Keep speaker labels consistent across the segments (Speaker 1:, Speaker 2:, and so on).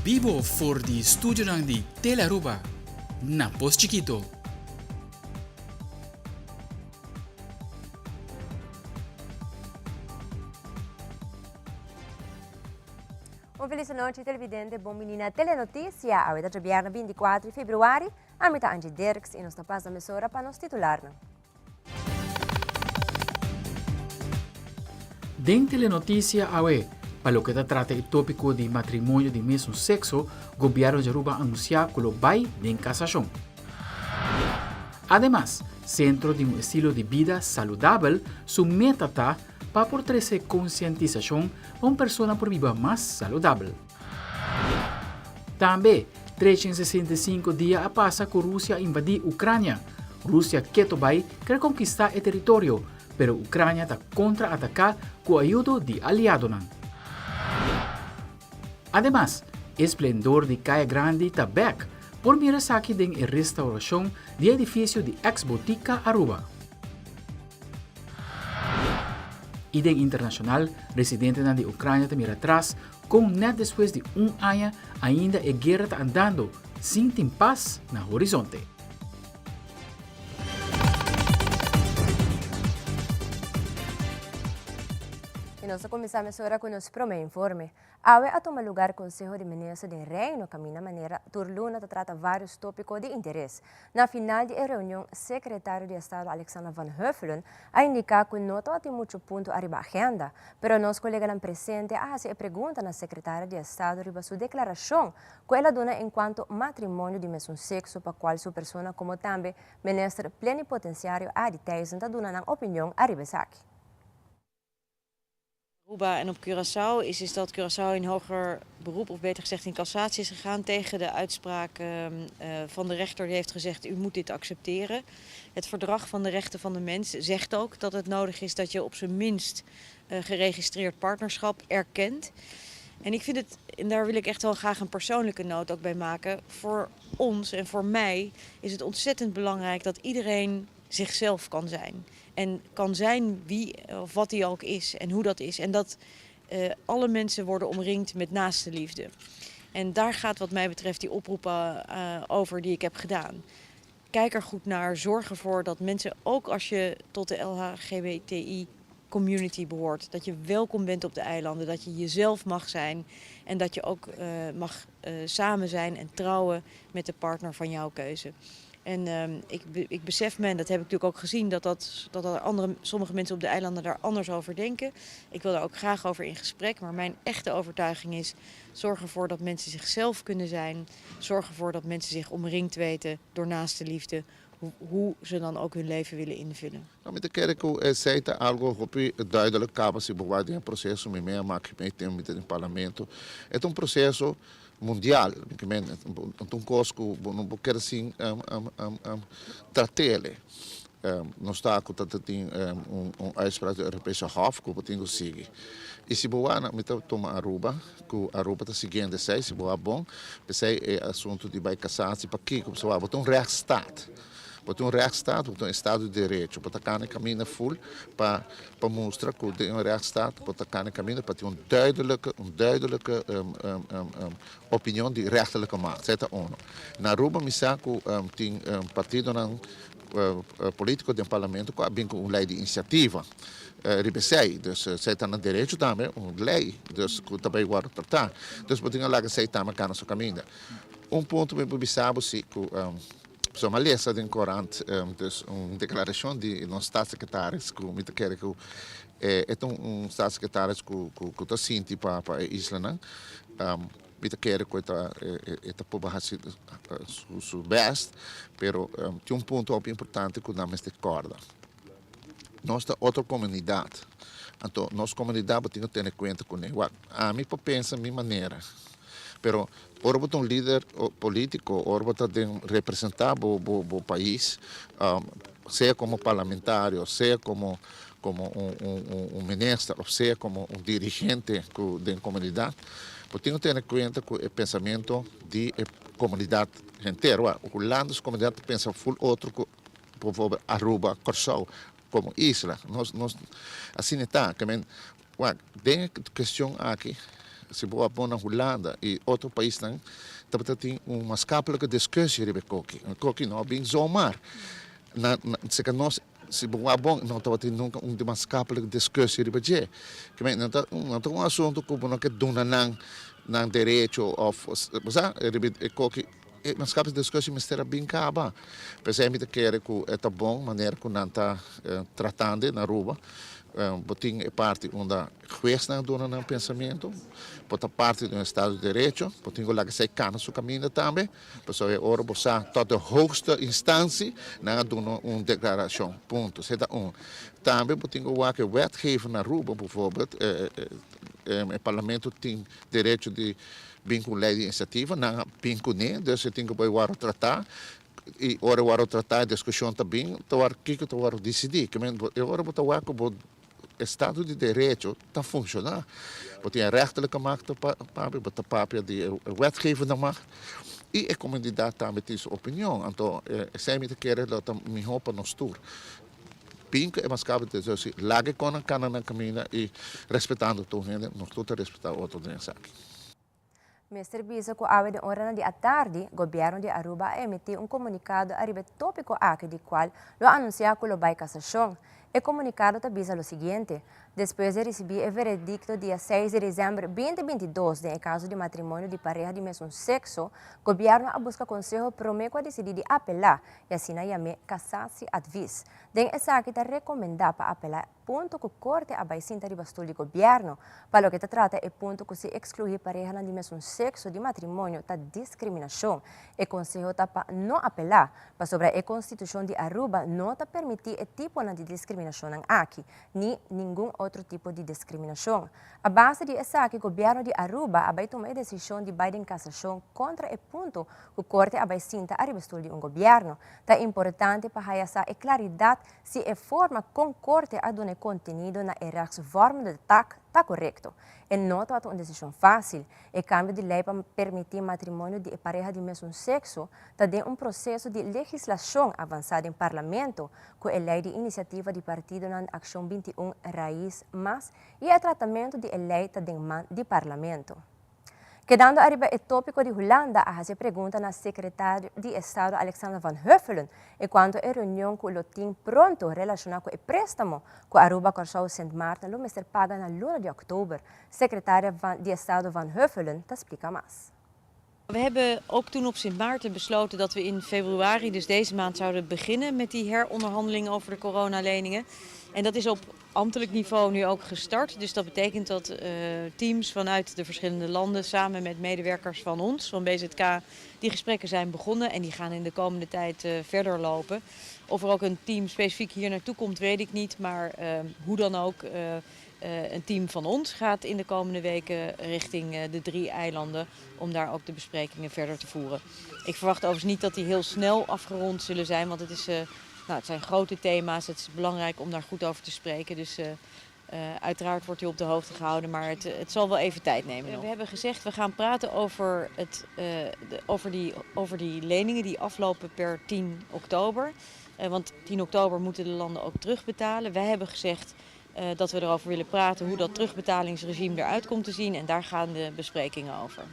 Speaker 1: Bibo for di studionan di Tele Aruba na Pos Chikito.
Speaker 2: Un feliz nochi televidente, bon bini na Telenoticia. Awe ta djobièrnè 24 di februari. Ami ta Angie Dirks y nos ta pasa mesora pa nos titularnan.
Speaker 1: Den Telenoticia awe, pa loke ta trata e topico di matrimonio di mesun sexo, gobierno di Aruba a anuncia cu lo bay den casacion. Ademas, Centro di un Estilo di Bida Saludabel su meta ta pa por trece concientisacion pa un persona por biba mas saludabel. Tambe, 365 dia a pasa ku Rusia a invadí Ukrania. Rusia keto bai kere konkistá e teritorio, pero Ukrania ta kontra-ataká ku ayudo di aliadonan. Ademas, e splendor di Kaya Grandi ta bèk. Por mira esaki den e restaurashon di e edifisio di eks Botica Aruba. I den internashonal, residentenan di Ukrania ta mira atras kon nèt despues di un aña ainda e guera ta andando sin tin pas na horizonte.
Speaker 2: I nos ta kuminsá mesora ku nos promé informe. Awe a tuma lugar Conseho di Minister den Reino caminda manera tur luna ta trata varios topico di interes. Na final di e reunion Secretario di Estado Alexander van Huffelen a indica cu no tabatin mucho punto ariba agenda, pero nos coleganan presente a haci e pregunta na Secretario di Estado riba su declaracion cu el a duna encuanto matrimonio di mesun sexo pa cual su persona como tambe Minister Plenipotenciario Adi Thijssen ta duna nan opinion ariba esaki.
Speaker 3: Aruba en op Curaçao is, is dat Curaçao in hoger beroep, of beter gezegd in cassatie is gegaan tegen de uitspraak van de rechter die heeft gezegd u moet dit accepteren. Het verdrag van de rechten van de mens zegt ook dat het nodig is dat je op zijn minst geregistreerd partnerschap erkent. En ik vind het, en daar wil ik echt wel graag een persoonlijke noot ook bij maken, voor ons en voor mij is het ontzettend belangrijk dat iedereen zichzelf kan zijn. En kan zijn wie of wat hij ook is en hoe dat is. En dat alle mensen worden omringd met naaste liefde. En daar gaat wat mij betreft die oproep over die ik heb gedaan. Kijk er goed naar, zorg ervoor dat mensen, ook als je tot de LHGBTI community behoort, dat je welkom bent op de eilanden, dat je jezelf mag zijn en dat je ook mag samen zijn en trouwen met de partner van jouw keuze. En ik besef me, en dat heb ik natuurlijk ook gezien, dat er andere, sommige mensen op de eilanden daar anders over denken. Ik wil daar ook graag over in gesprek, maar mijn echte overtuiging is, zorg ervoor dat mensen zichzelf kunnen zijn. Zorg ervoor dat mensen zich omringd weten door naaste liefde, hoe ze dan ook hun leven willen invullen.
Speaker 4: No, mi ta kere ku esei ta algo hopi duidelijk kaba si bo wak den e proseso mi mei a maki mei tempu mi ta den parlamento. E ta un proseso mundial, mi ke men no ta un kos ku bo no por keda sin trat'el. Nos ta ku ta tin un uitspraak di Europese Hof ku bo tin ku sigui. I si bo wak na mi ta tuma Aruba ku Aruba ta siguiendo esei, si bo wak bon, p'esei e asuntu di bai kasatio pakiko, pasobra bo ta un rechtsstaat. Bo ta un rechtsstaat, bo ta un estado di derecho. Bo ta cana e caminda full pa pa mustra cu den un rechtsstaat bo ta cana e caminda pa tin un duidelijke, un duidelijke opinion di rechterlijke macht. Esey ta uno. Na Aruba mi sa cu tin partidonan politico den parlamento cu a bin cu un ley di iniciativa riba esey. Dus esey ta nan derecho tambe, un ley dus cu ta bay wordo trata. Dus bo tin a laga esey tambe cana su caminda. Un punto mi por bisa bo si cu. Pasobra mi a lesa den korant dus un deklarashon di nos staatssecretaris ku mi ta kere ku e ta un staatssecretaris ku ku ta sinti pa pa e islanan. Mi ta kere ku e ta e ta proba hasi su bèst, pero tin un punto hopi importante ku nan mester kòrda. Nos ta otro komunidat, anto nos komunidat bo tin ku tene kuenta kuné. Wak, ami por pensa mi manera, pero ora bo ta un lider polítiko, ora bo ta den representá bo bo bo pais, sea komo parlamentario, sea komo komo un un un minister òf sea komo un dirigente ku den komunidat, bo tin ku tene kuenta ku e pensamentu di e komunidat henter. Wak, Hulanda su komunidat ta pensa ful otro ku Bijvoorbeeld Aruba, Kòrsou komo isla. Nos nos asina ta. Ke men wak den e kestion aki. Si bo wak bon na Hulanda y otro paisnan tabata tin un maatschappelijke discussie riba e koki. E koki no a bin zomaar. Na seka nos si bo wak bon no tabatin nunca un maatschappelijke discussie riba dje. Kimen no ta no ta un asunto ku bo no ke duna nan nan derecho of bo sa riba e koki. E maatschappelijke discussie mester a bin kaba. P'esei mi ta kere ku e ta bon manera ku nan ta tratando na Aruba. Bo tin e parti unda huesnan a duna nan pensamentu, bo ta parti di un estado di derecho, bo tin ku laga esei kana su kaminda tambe, pasobra e ora bo sa tot de hoogste instantie nan a duna un deklarashon, punto. Esei ta un. Tambe bo tin ku wak e wetgever na Aruba, bijvoorbeeld, e parlamento tin derecho di bin ku un lei di inisiativa, nan a bin kuné, dus e tin ku bai wòrdu tratá. I ora e wòrdu tratá e diskushon ta bin, ta wòrdu kiko ta wòrdu disidí. Ke men e ora bo ta wak ku bo estado di derecho ta funshoná. Bo tin e rechterlijke macht ta papia, bo ta papia di e wetgevende macht i e komunidat tambe tin su opinion. Anto esei mi ta kere lo ta mihó pa nos tur. Bin ku e maskapia di derecho si laga e konan kana nan kaminda i respetando tur hende, nos tur ta respetá otro den esaki.
Speaker 2: Mester bisa cu awe den oranan di atardi, Gobierno di Aruba a emiti un comunicado ariba e topico aki di cual lo anuncia cu lo bay casacion. E comunicado ta bisa lo siguiente, Despues di ricibi e veredicto dia seis di december 2022 den e caso di matrimonio di pareha di mesun sexo, Gobierno a busca conseho prome cu a dicidi di apela y asina yam'e cassatie advies. Den esaki ta recomenda pa apela punto ku korte a bai sinta riba stul di gobièrnu. Pa loke ta trata e punto ku si ekskluí parehanan di mesun sekso di matrimonio ta diskriminashon, e konseho ta pa no apelá, pasobra e konstitushon di Aruba no ta permití e tiponan di diskriminashonnan aki, ni ningun otro tipo di diskriminashon. A base di esaki gobièrnu di Aruba a bai tuma e desishon di bai den kasashon kontra e punto ku korte a bai sinta ariba stul di un gobièrnu. Ta importante pa haya sa e klaridat Si e forma kon korte a duna e kontenido na e rechtsvormende tak ta korekto. E no tabata un desishon fásil. E kambio di lei pa permití matrimonio di e pareha di mesun sekso ta den un proseso di legislashon avansá den parlamento ku e lei di inisiativa di partidonan Akshon 21 Rais Mas i e tratamentu di e lei ta den man di parlamento. Kedando ariba e tópiko di Hulanda a hasi e pregunta na Sekretario di Estado Alexander van Huffelen enkuanto e reunion ku lo tin pronto relashoná ku e préstamo ku Aruba, Kòrsou, Sint Maarten lo mester paga na luna di òktober. Sekretario di Estado van Huffelen ta splika mas.
Speaker 3: We hebben ook toen op Sint Maarten besloten dat we in februari, dus deze maand, zouden beginnen met die heronderhandeling over de coronaleningen. En dat is op ambtelijk niveau nu ook gestart. Dus dat betekent dat teams vanuit de verschillende landen samen met medewerkers van ons, van BZK, die gesprekken zijn begonnen en die gaan in de komende tijd verder lopen. Of er ook een team specifiek hier naartoe komt, weet ik niet. Maar hoe dan ook, een team van ons gaat in de komende weken richting de drie eilanden om daar ook de besprekingen verder te voeren. Ik verwacht overigens niet dat die heel snel afgerond zullen zijn, want het is nou, het zijn grote thema's. Het is belangrijk om daar goed over te spreken. Dus uiteraard wordt u op de hoogte gehouden, maar het zal wel even tijd nemen. We hebben gezegd, we gaan praten over die leningen die aflopen per 10 oktober. Want 10 oktober moeten de landen ook terugbetalen. Wij hebben gezegd dat we erover willen praten hoe dat terugbetalingsregime eruit komt te zien. En daar gaan de besprekingen over.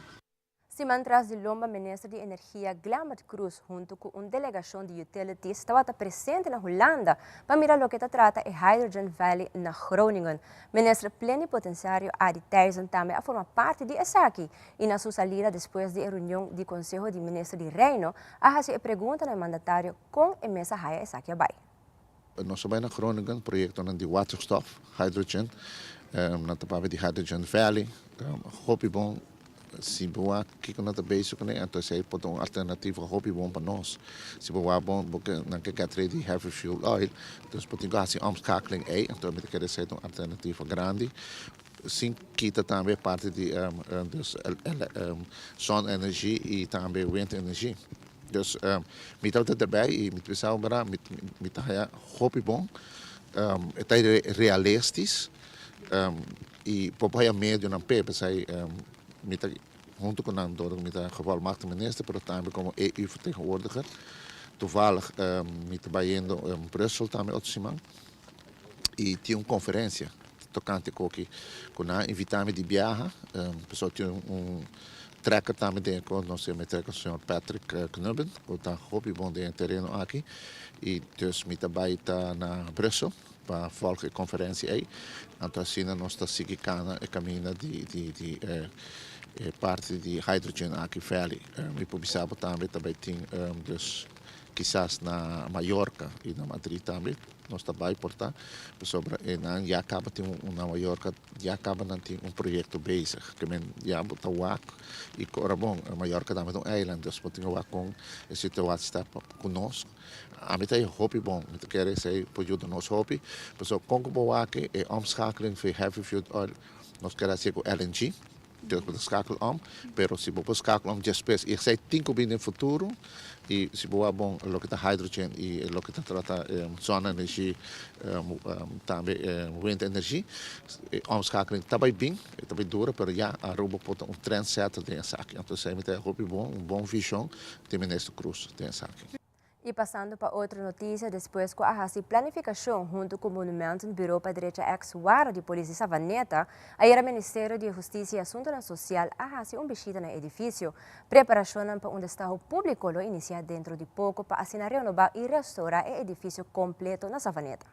Speaker 2: Siman tras di lomba Minister di Energia Glenbert Croes hunto cu un delegacion di utilities tawata presente na Hulanda pa mira loke ta trata e Hydrogen Valley na Groningen. Minister Plenipotenciario Arie Thijssen tambe a forma parti di esaki y na su salida despues di e reunion di Conseho di Minister di Reino a haci e pregunta na e mandatario con e mes a haya esaki a bay.
Speaker 4: Nos a bai na Groningen, proyectonan di waterstof, hydrogen, nan ta papia di Hydrogen Valley, hopi bon, si bo wak kiko nan ta bezig kuné, anto esei por ta un alternativa hopi bon pa nos. Si bo wak bon, bo ke nan ke get rid di heavy fuel oil, dus bo tin ku hasi omschakeling ei, anto mi ta kere esei ta un alternativa grandi, sin kita tambe e parti di dus zonne-energie i tambe windenergie. Dus mi tabata derbij i mi ta bisa bo mi ta haya hopi bon. E ta realistisch i por haya medionan p'e, p'esei mi ta hunto ku nan dor mi ta gevolmachtigd minister pero tambe komo EU vertegenwoordiger. Toevallig mi ta bayendo Brussel tambe otro siman i tin un konferensia. tokante koki ku nan a invitá mi di biaha. Pasobra tin un trekker tambe den ku nos yama e trekker señor Patrick Knubben ku ta hopi bon den e tereno aki i dus mi ta bai ta na Brussel pa volg e konferensia ei. Anto asina nos ta sigui kana e kaminda di di di e parti di hydrogen aki valley. Mi por bisa bo tambe ta bai tin dus kisas na Mallorca i na Madrid tambe nos ta bai por ta pasobra e nan ya kaba tin un na Mallorca ya kaba nan tin un proyekto bezig ke men ya bo ta wak i ora bon Mallorca tambe ta un eiland dus bo tin ke wak kon e situatie ta ku nos ami ta e hopi bon mi ta kere esei por yuda nos hopi pasobra kon ku bo wak e omschakeling for heavy fuel oil nos kere hasi ku LNG. Dios bo ta skakel om, pero si bo por skakel om despues, i esei tin ku bini den futuro, i si bo wak bon loke ta hydrogen i loke ta trata zonne-energie, tambe wind-energie, e omschakeling ta bai bin, e ta bai dura, pero ya Aruba por ta un trendsetter den esaki. Anto esei mi ta hopi bon, un bon vision di Minister Croes den esaki.
Speaker 2: Y pasando pa otro noticia, despues cu a haci planificacion hunto cu Monumentenbureau pa drecha ex warda di polis di Savaneta, ayera Ministerio di Husticia y Asuntonan Social a haci un bishita na e edificio. Preparacionnan pa un destaho publico lo inicia dentro di poco pa asina renoba y restaura e edificio completo na Savaneta.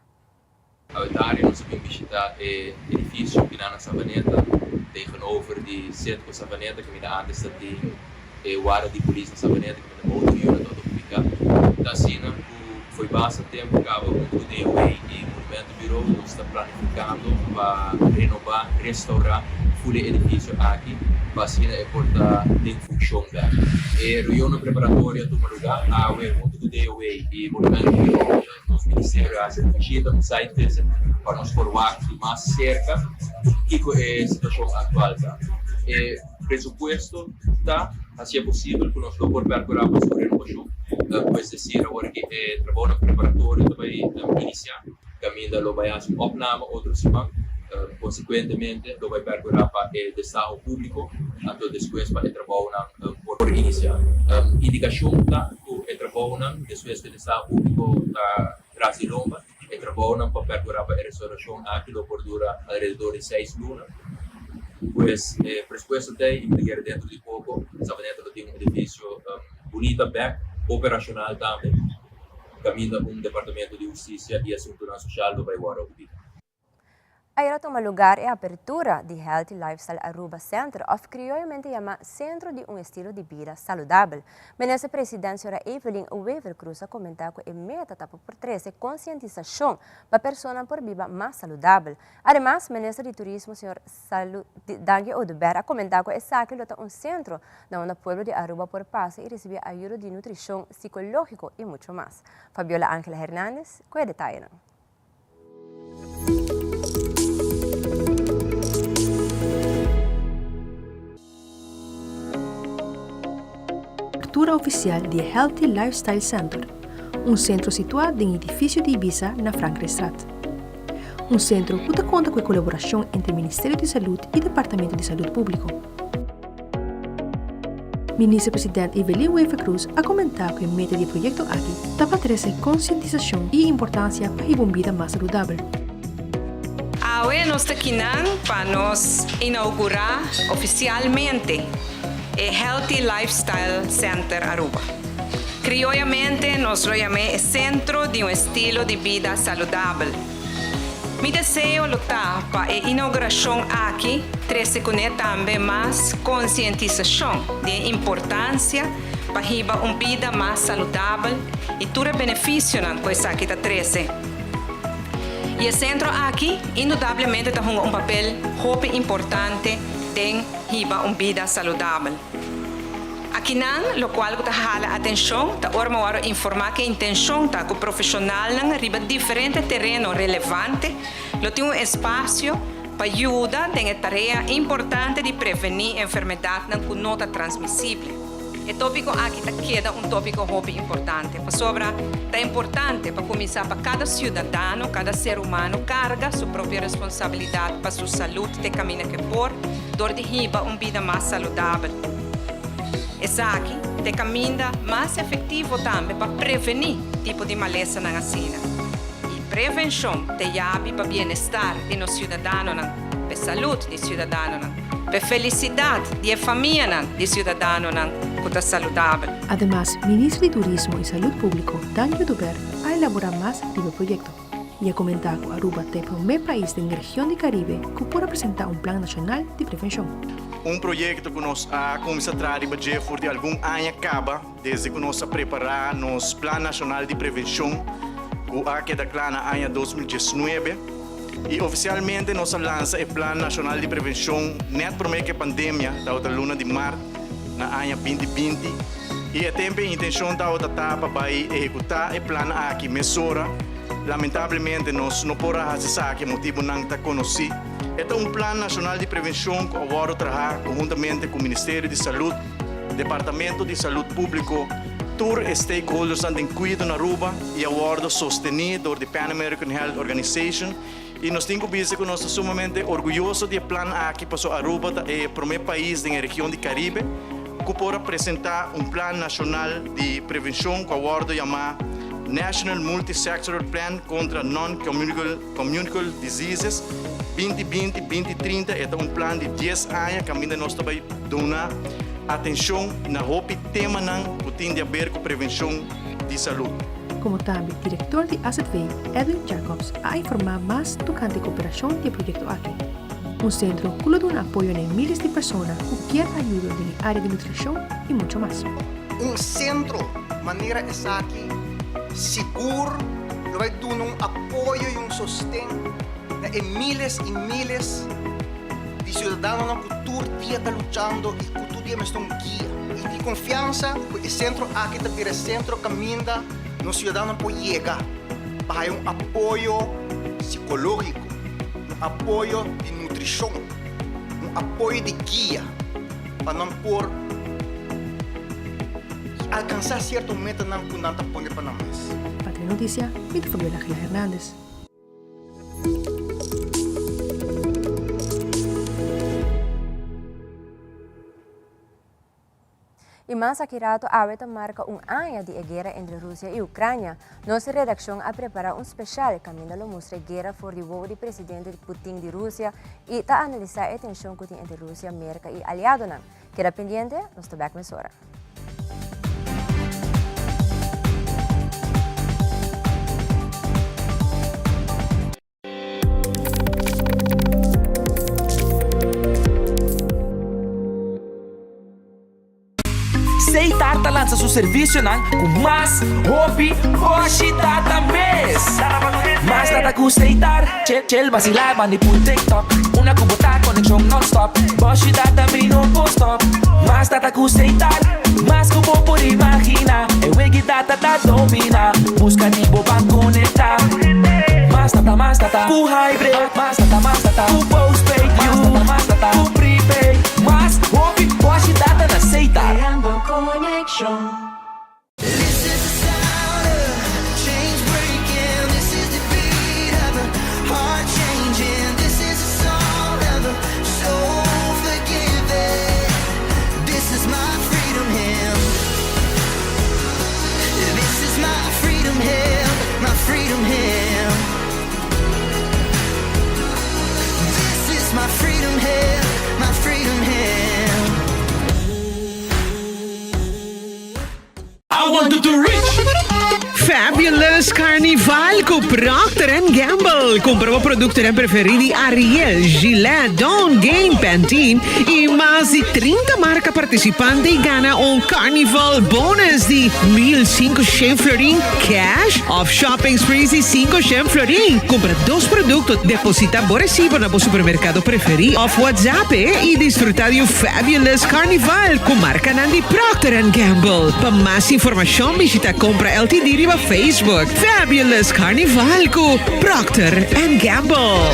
Speaker 5: Awe tardi nos a bin bishita e edifisio kinan na Savaneta, tegenover di Sentro Savaneta kaminda antes ta tin e warda di polis na Savaneta kaminda motor unit tabata ubiká. Ta asina ku fo'i basta tempu kaba huntu ku DOA i Monumentenbureau nos ta planifikando pa renobá, restourá ful e edifisio aki pa asina e por ta den funshon bèk. E reunionnan preparatorio a tuma lugá awe huntu ku DOA i Monumentenbureau. Nos ministerio a hasi un bishita, un site visit, pa nos por wak di mas serka kiko e situashon aktual ta. E presupuesto ta hasié posibel ku nos lo por perkurá pa su renovashon. Pues desir awor ki e trabounan preparatorio ta bai inisiá, kaminda lo bai hasi un opname otro siman. Konsekuentemente lo bai perkurá pa e destaho públiko, anto despues pa e trabounan por inisiá. Indikashon ta ku e trabounan despues ku e Sa públiko ta tras di lomba. E trabounan pa perkurá pa e restaurashon aki lo por dura alrededor di seis luna. Pues e presupuesto ta ei i mi ta kere dentro di poko Sabaneta lo tin un edifisio bunita bèk, operashonal tambe, kaminda un departamento di hustisia i asuntunan soshal lo bai wòrdu ubika.
Speaker 2: Ayera tuma lugar e apertura di Healthy Lifestyle Aruba Center of crioyamente yama Centro di un Estilo di Bida Saludabel. Minister President Sra. Evelyn Wever-Croes a comenta cu e meta ta pa por trece concientisacion pa personan por biba mas saludabel. Ademas, Minister di Turismo Sra. Dangui Oduber a comenta cu esaki lo ta un centro na unda pueblo di Aruba por pasa y ricibi ayudo di nutricion, psicologico y mucho mas. Fabiola Angela Hernandez cu e detayenan.
Speaker 6: Apertura ofisial di e Healthy Lifestyle Center, un sentro situá den edifisio di Ibiza na Frankrijkstraat. Un sentro ku ta konta ku e kolaborashon entre Ministerio di Salud i Departamento di Salud Públiko. Minister President Evelyn Wever-Croes a comenta cu e meta di e proyecto aki ta pa trece concientisacion y importancia pa hiba un bida mas saludabel.
Speaker 7: Awe nos ta kinan pa nos inaugura oficialmente e Healthy Lifestyle Center Aruba. Crioyamente nos lo yam'é e centro di un estilo di bida saludabel. Mi deseo lo ta pa e inaugurashon aki trese kuné tambe mas konsientisashon di e importansia pa hiba un bida mas saludabel i tur e benefisionan ku esaki ta trese. I e sentro aki indudablemente ta hunga un papel hopi importante den hiba un bida saludabel. Akinan, lokual ku ta hala atenshon ta ora mawor informá ku e intenshon ta ku profeshonalnan riba diferente tereno relevante lo tin un espasio pa yuda den e tarea importante di prevení enfermedatnan ku no ta transmisible. E tópiko aki ta keda un tópiko hopi importante pasobra ta importante pa kuminsá pa kada siudadano, kada ser humano karga su propio responsabilidat pa su salud te kaminda ku e por. Dor di hiba un bida mas saludabel. Esaki ta e kaminda mas efektivo tambe pa prevení tipo di malesanan asina. Prevenshon ta e yabi pa bienestar di nos siudadanonan, pa e salud di siudadanonan, pa e felisidat di e famianan di siudadanonan ku ta saludabel.
Speaker 6: Ademas, Minister di Turismo y Salud Publico, Dangio Dubert, a elabora mas riba e proyecto y a comenta cu Aruba ta e prome pais den e region di Caribe cu por a presenta un plan nacional di prevencion.
Speaker 8: Un proyecto cu nos a cuminsa traha riba dje for di algun aña caba, desde cu nos a prepara nos Plan Nacional di Prevencion cu a keda cla na aña 2019 y oficialmente nos a lansa e Plan Nacional di Prevencion net prome cu e pandemia, tabata luna di maart na aña 2020, y e tempo e intencion tabata ta pa bay ehecuta e plan aki mesora. Lamentablemente nos no por a haci esaki, motibonan ta conoci. E ta un plan nashonal di prevenshon ku a wòrdu trahá konhuntamente ku Ministerio di Salud, Departamento di Salud Públiko, tur e stakeholdersnan den kuido na Aruba i a wòrdu sostení dor di Pan American Health Organization. I nos tin ku bisa ku nos ta sumamente orguyoso di e plan aki pasobra Aruba ta e promé pais den e region di Karibe ku por a presentá un plan nashonal di prevenshon ku a wòrdu yamá National Multi-Sectoral Plan kontra Non-Communicable Communicable Diseases, 2020, 2030, e ta un plan di dies aña kaminda nos ta bai duna atenshon na hopi temanan ku tin di aber ku prevenshon di salud.
Speaker 6: Komo tambe direktor di AZV, Edwin Jacobs, a informá mas tokante koperashon di e proyekto aki. Un sentro ku lo duna apoyo na e miles di persona ku kier ayudo den e área di nutrishon i mucho mas.
Speaker 9: Un sentro manera esaki sigur lo bai duna un apoyo i un sosten na e miles i miles di siudadanonan ku tur dia ta luchando i ku tur dia mester un guia. I tin konfiansa ku e sentro aki ta bira e sentro kaminda nos siudadanonan por yega pa haya un apoyo sikológiko, un apoyo di nutrishon, un apoyo di guia pa nan por alkansá sierto metanan ku nan ta pone pa nan mes.
Speaker 6: Pa Telenoticia, mi ta Fabiola Gila Hernandez.
Speaker 2: I mas aki rato awe ta marka un aña di e guera entre Rusia i Ucrania. Nos redakshon a prepara un speshal kaminda lo mustra e guera for di wowo di presidente Putin di Rusia i ta analisá e tenshon ku tin entre Rusia, Merka i aliadonan. Keda pendiente, nos ta bek mesora.
Speaker 10: Seitar ta lansa su servisionan ku mas hopi boshi data mes. Mas data ku Seitar, chel basilá bandi pul TikTok. Una ku bo ta konekshon nònstòp, boshi data mi no por stòp. Mas data ku Seitar, mas ku bo por imaginá. E wegi data ta dominá, buska di bo ban konektá. Mas data, mas data ku hybrid, mas data, mas data ku postpaid, mas data, mas data ku prepaid. Mas hopi boshi data na Seitar.
Speaker 11: Creando conexion.
Speaker 12: Fabulous Carnival cu Procter and Gamble. Cumpra bo productonan preferi di Ariel, Gillette, Dawn, Gain, Pantene y mas di 30 marca participante y gana un Carnival bonus di 1500 florin cash of shopping sprees di 500 florin. Cumpra dos producto, deposita bo recibo na bo supermercado preferi of WhatsApp y disfruta di un Fabulous Carnival cu marcanan di Procter and Gamble. Pa mas informacion bishita Compra LTD riba Facebook. Fabulous Carnival cu Procter and Gamble.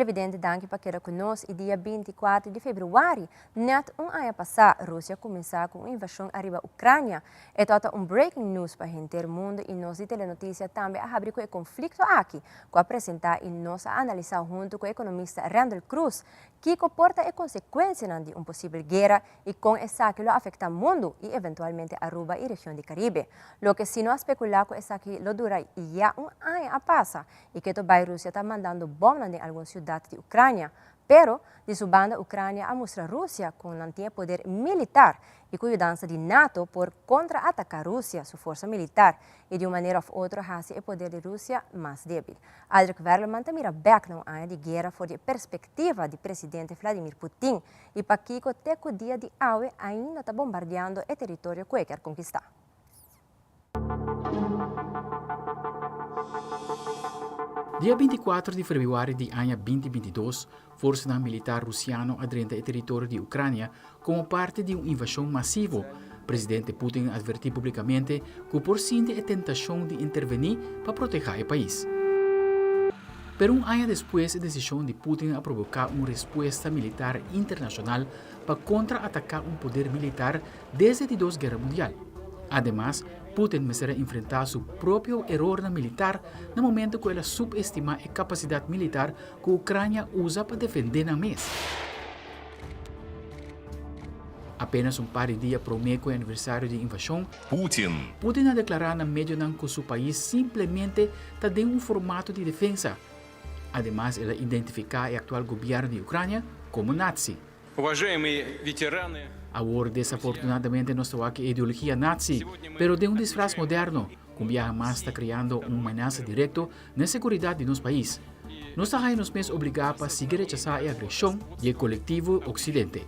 Speaker 2: Televidente danki pa keda ku nos i dia 24 di februari, nèt un aña pasá, Rusia kuminsá ku un invashon ariba Ukrania. E tabata un breaking news pa henter mundu i nos di Telenotisia tambe a habri ku e konflikto aki ku a presentá i nos a analisá huntu ku ekonomista Randall Cruz kiko por ta e konsekuensianan di un posibel guera i kon esaki lo afektá mundu i eventualmente Aruba i region di Karibe. Loke si no a spekulá ku esaki lo dura ya un aña a pasa i keto bai Rusia ta mandando bòmnan den algun siudat di Ukrania. Pero, di su banda Ukrania a mustra Rusia ku nan tin e poder militar i ku yudansa di nato por kontra-ataká Rusia su forsa militar i di un manera òf otro hasi e poder di Rusia mas débil. Aldrich Werleman ta mira bèk na un aña di guera for di e perspektiva di presidente Vladimir Putin i pakiko te ku dia di awe ainda ta bombardiando e teritorio ku e kier konkistá.
Speaker 1: Dia 24 di febrüari di aña 2022, forsanan militar rusiano a drenta e teritorio di Ukrania komo parti di un invashon masivo. Presidente Putin a atvertí públikamente ku por sinti e tentashon di intervení pa protehá e pais. Pero un aña despues e desishon di Putin a proboká un respuesta militar internashonal pa kontra-ataká un poder militar desde di dos guera mundial. Ademas, Putin mester a enfrentá su propio erornan militar na momento ku el a subestimá e kapasidat militar ku Ukrania usa pa defendé nan mes. Apenas un par di dia promé ku e aniversario di invashon,
Speaker 13: Putin.
Speaker 1: Putin a deklará na medionan ku su pais simplemente ta den un formato di defensa. Ademas el a identifiká e aktual gobièrnu di Ukrania komo nazi. Awor desafortunadamente nos ta wak e ideologia nazi, pero den un disfras moderno, ku un biaha mas ta kreando un menasa direkto na e seguridat di nos pais. Nos ta haña nos mes obligá pa sigui rechasá e agreshon di e kolektivo Oksidente.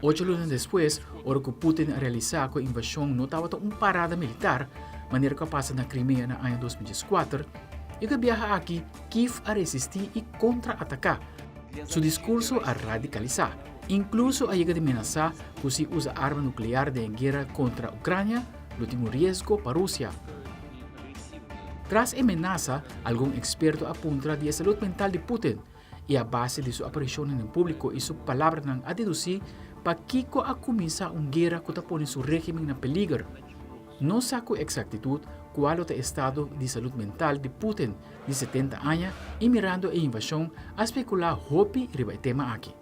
Speaker 1: Ocho luna despues, ora ku Putin a realisá ku e invashon no tabata un parada militar, manera ku a pasa na Crimea na aña 2014, e ku e biaha aki Kiev a resistí i kontra-ataká. Su diskurso a radikalisá, inkluso a yega di menasá ku si usa arma nuklear den e guera kontra Ukrania, lo tin un riesgo pa Rusia. Tras e menasa, algun eksperto a puntra di e salud mental di Putin i a base di su aparishonnan den públiko i su palabranan a dedusí pakiko a kuminsá un guera ku ta pone su régimen na peliger. No sa ku eksaktitut kua lo ta e estado di salud mental di Putin di 70 aña i mirando e invashon a spekulá hopi riba e tema aki.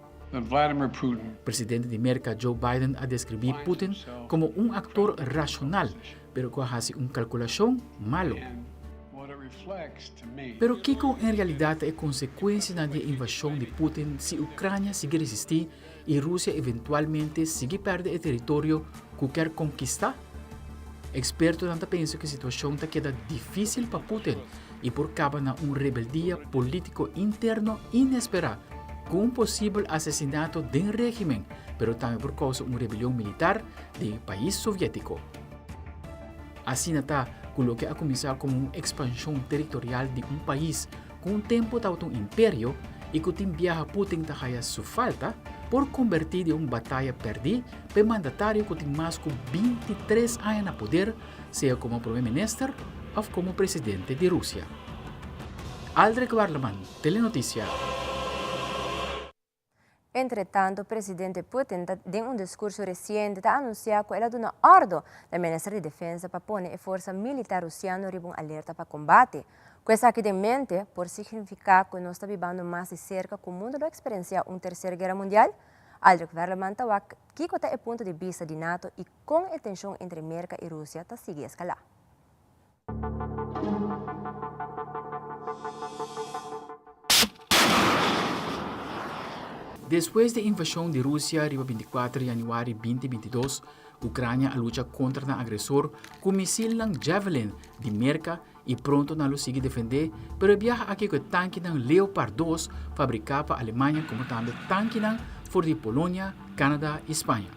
Speaker 1: Presidente di Merka Joe Biden a deskribí Putin komo un aktor rashonal pero ku a hasi un kalkulashon malu. Pero kiko en realidat ta e konsekuensianan di e invashon di Putin si Ukrania sigui resistí i Rusia eventualmente sigui pèrdè e teritorio ku kier konkistá? Ekspertonan ta pensa ku e situashon ta keda difísil pa Putin i por kaba na un rebeldia polítiko interno inesperá ku un posibel asesinato den régimen, pero tambe por kousa un rebelion militar den e pais soviétiko. Asina ta ku loke a kuminsá komo un ekspanshon teritorial di un pais ku un tempu tabata un imperio i ku tin biaha Putin ta haya su falta, por kombertí den un bataya pèrdí pa e mandatario ku tin mas ku 23 aña na poder, sea komo promé minister òf komo presidente di Rusia. Aldrich Werleman, Telenotisia.
Speaker 2: Entretanto, presidente Putin ta den un discurso reciente ta anuncia cu el a duna ordo na minister di Defensa pa pone e forsa militar Rusiano riba un alerta pa combate. Cu esaki den mente, por significa cu nos ta bibando mas di cerca cu mundo lo experiencia un tercer guera mundial? Aldrich Werleman ta wak kico ta e punto di bista di nato y con e tension entre Merca y Rusia ta sigui escala.
Speaker 1: Despues di e invashon di Rusia riba 24 yanüari 2022, Ukrania a lucha kontra nan agresor ku misilnan Javelin di Merka i pronto nan lo sigui defendé, pero e biaha aki ku e tankinan Leopard 2 fabriká pa Alemania komo tambe tankinan for di Polonia, Kanada i Spaña.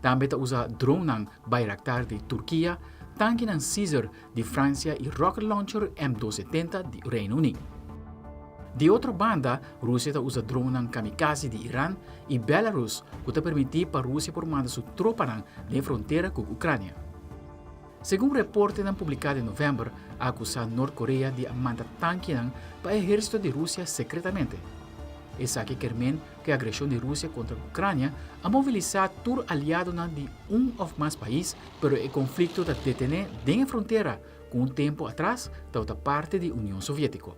Speaker 1: Tambe ta usa dronnan Bayraktar di Turkia, tankinan Caesar di Fransia i rocket launcher M270 di Reino Uní. Di otro banda, Rusia ta usa dronnan kamikaze di Iran i Belarus ku ta permití pa Rusia por manda su tropanan den frontera ku Ukrania. Segun reportenan publiká den novèmber, a akusá Nort Korea di a manda tankinan pa e ehérsito di Rusia sekretamente. Esaki ker men ku e agreshon di Rusia kontra Ukrania a mobilisá tur aliadonan di un òf mas pais, pero e konflikto ta detené den e frontera ku un tempu atras tabata parti di Union Soviétiko.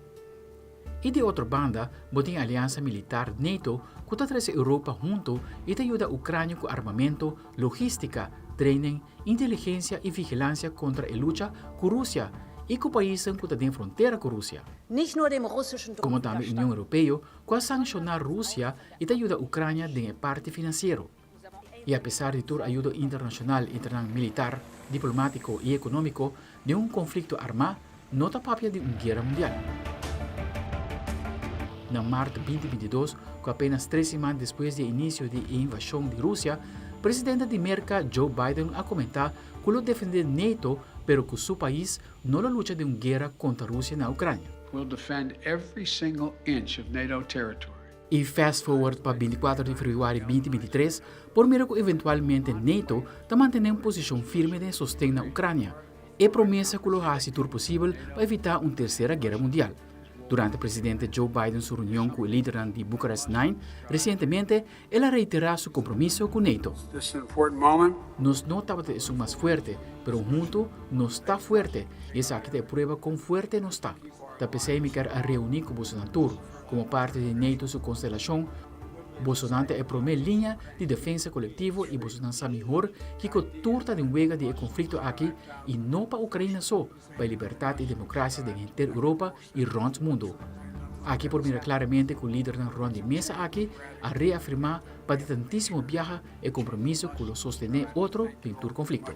Speaker 1: I di otro banda bo tin e aliansa militar NATO ku ta trese Europa huntu i ta yuda Ukrania ku armamento, logístika, training, inteligensia i vigilansia kontra e lucha ku Rusia i ku paisnan ku ta den frontera ku Rusia. Komo tambe Union Europeo ku a sanshoná Rusia i ta yuda Ukrania den e parti finansiero. I apesar di tur ayudo internashonal entre nan militar, diplomátiko i ekonómiko den un konflikto armá, no ta papia di un guera mundial. Na mart 2022, ku apenas tres siman despues di e inisio di e invashon di Rusia, presidente di Merka Joe Biden a komentá ku lo defendé NATO pero ku su pais no lo lucha den un guera kontra Rusia na Ukrania.
Speaker 13: We'll defend every single inch of NATO territory.
Speaker 1: I fast forward pa 24 di febrüari 2023, por mira ku eventualmente NATO ta mantené un posishon firme den sosten na Ukrania, e promesa ku lo hasi tur posibel pa evitá un tersera guera mundial. Durante presidente Joe Biden su reunion ku e lidernan di Bucharest Nine resientemente, el a reiterá su kompromiso ku NATO. Nos no tabata esun mas fuerte, pero huntu nos ta fuerte i esaki ta e prueba kon fuerte nos ta. Ta p'esei mi ker a reuní ku bosonan tur. Komo parti di NATO su konstelashon, bosonan ta e promé liña di defensa kolektivo i bosonan sa mihor kiko tur ta den wega di e konflikto aki i no pa Ukraina so, pa e libertat i demokrasia den henter Europa i rònt mundu. Aki por mira klaramente ku lidernan rònt di mesa aki a reafirmá pa di tantísimo biaha e kompromiso ku lo sostené otro den tur konflikto.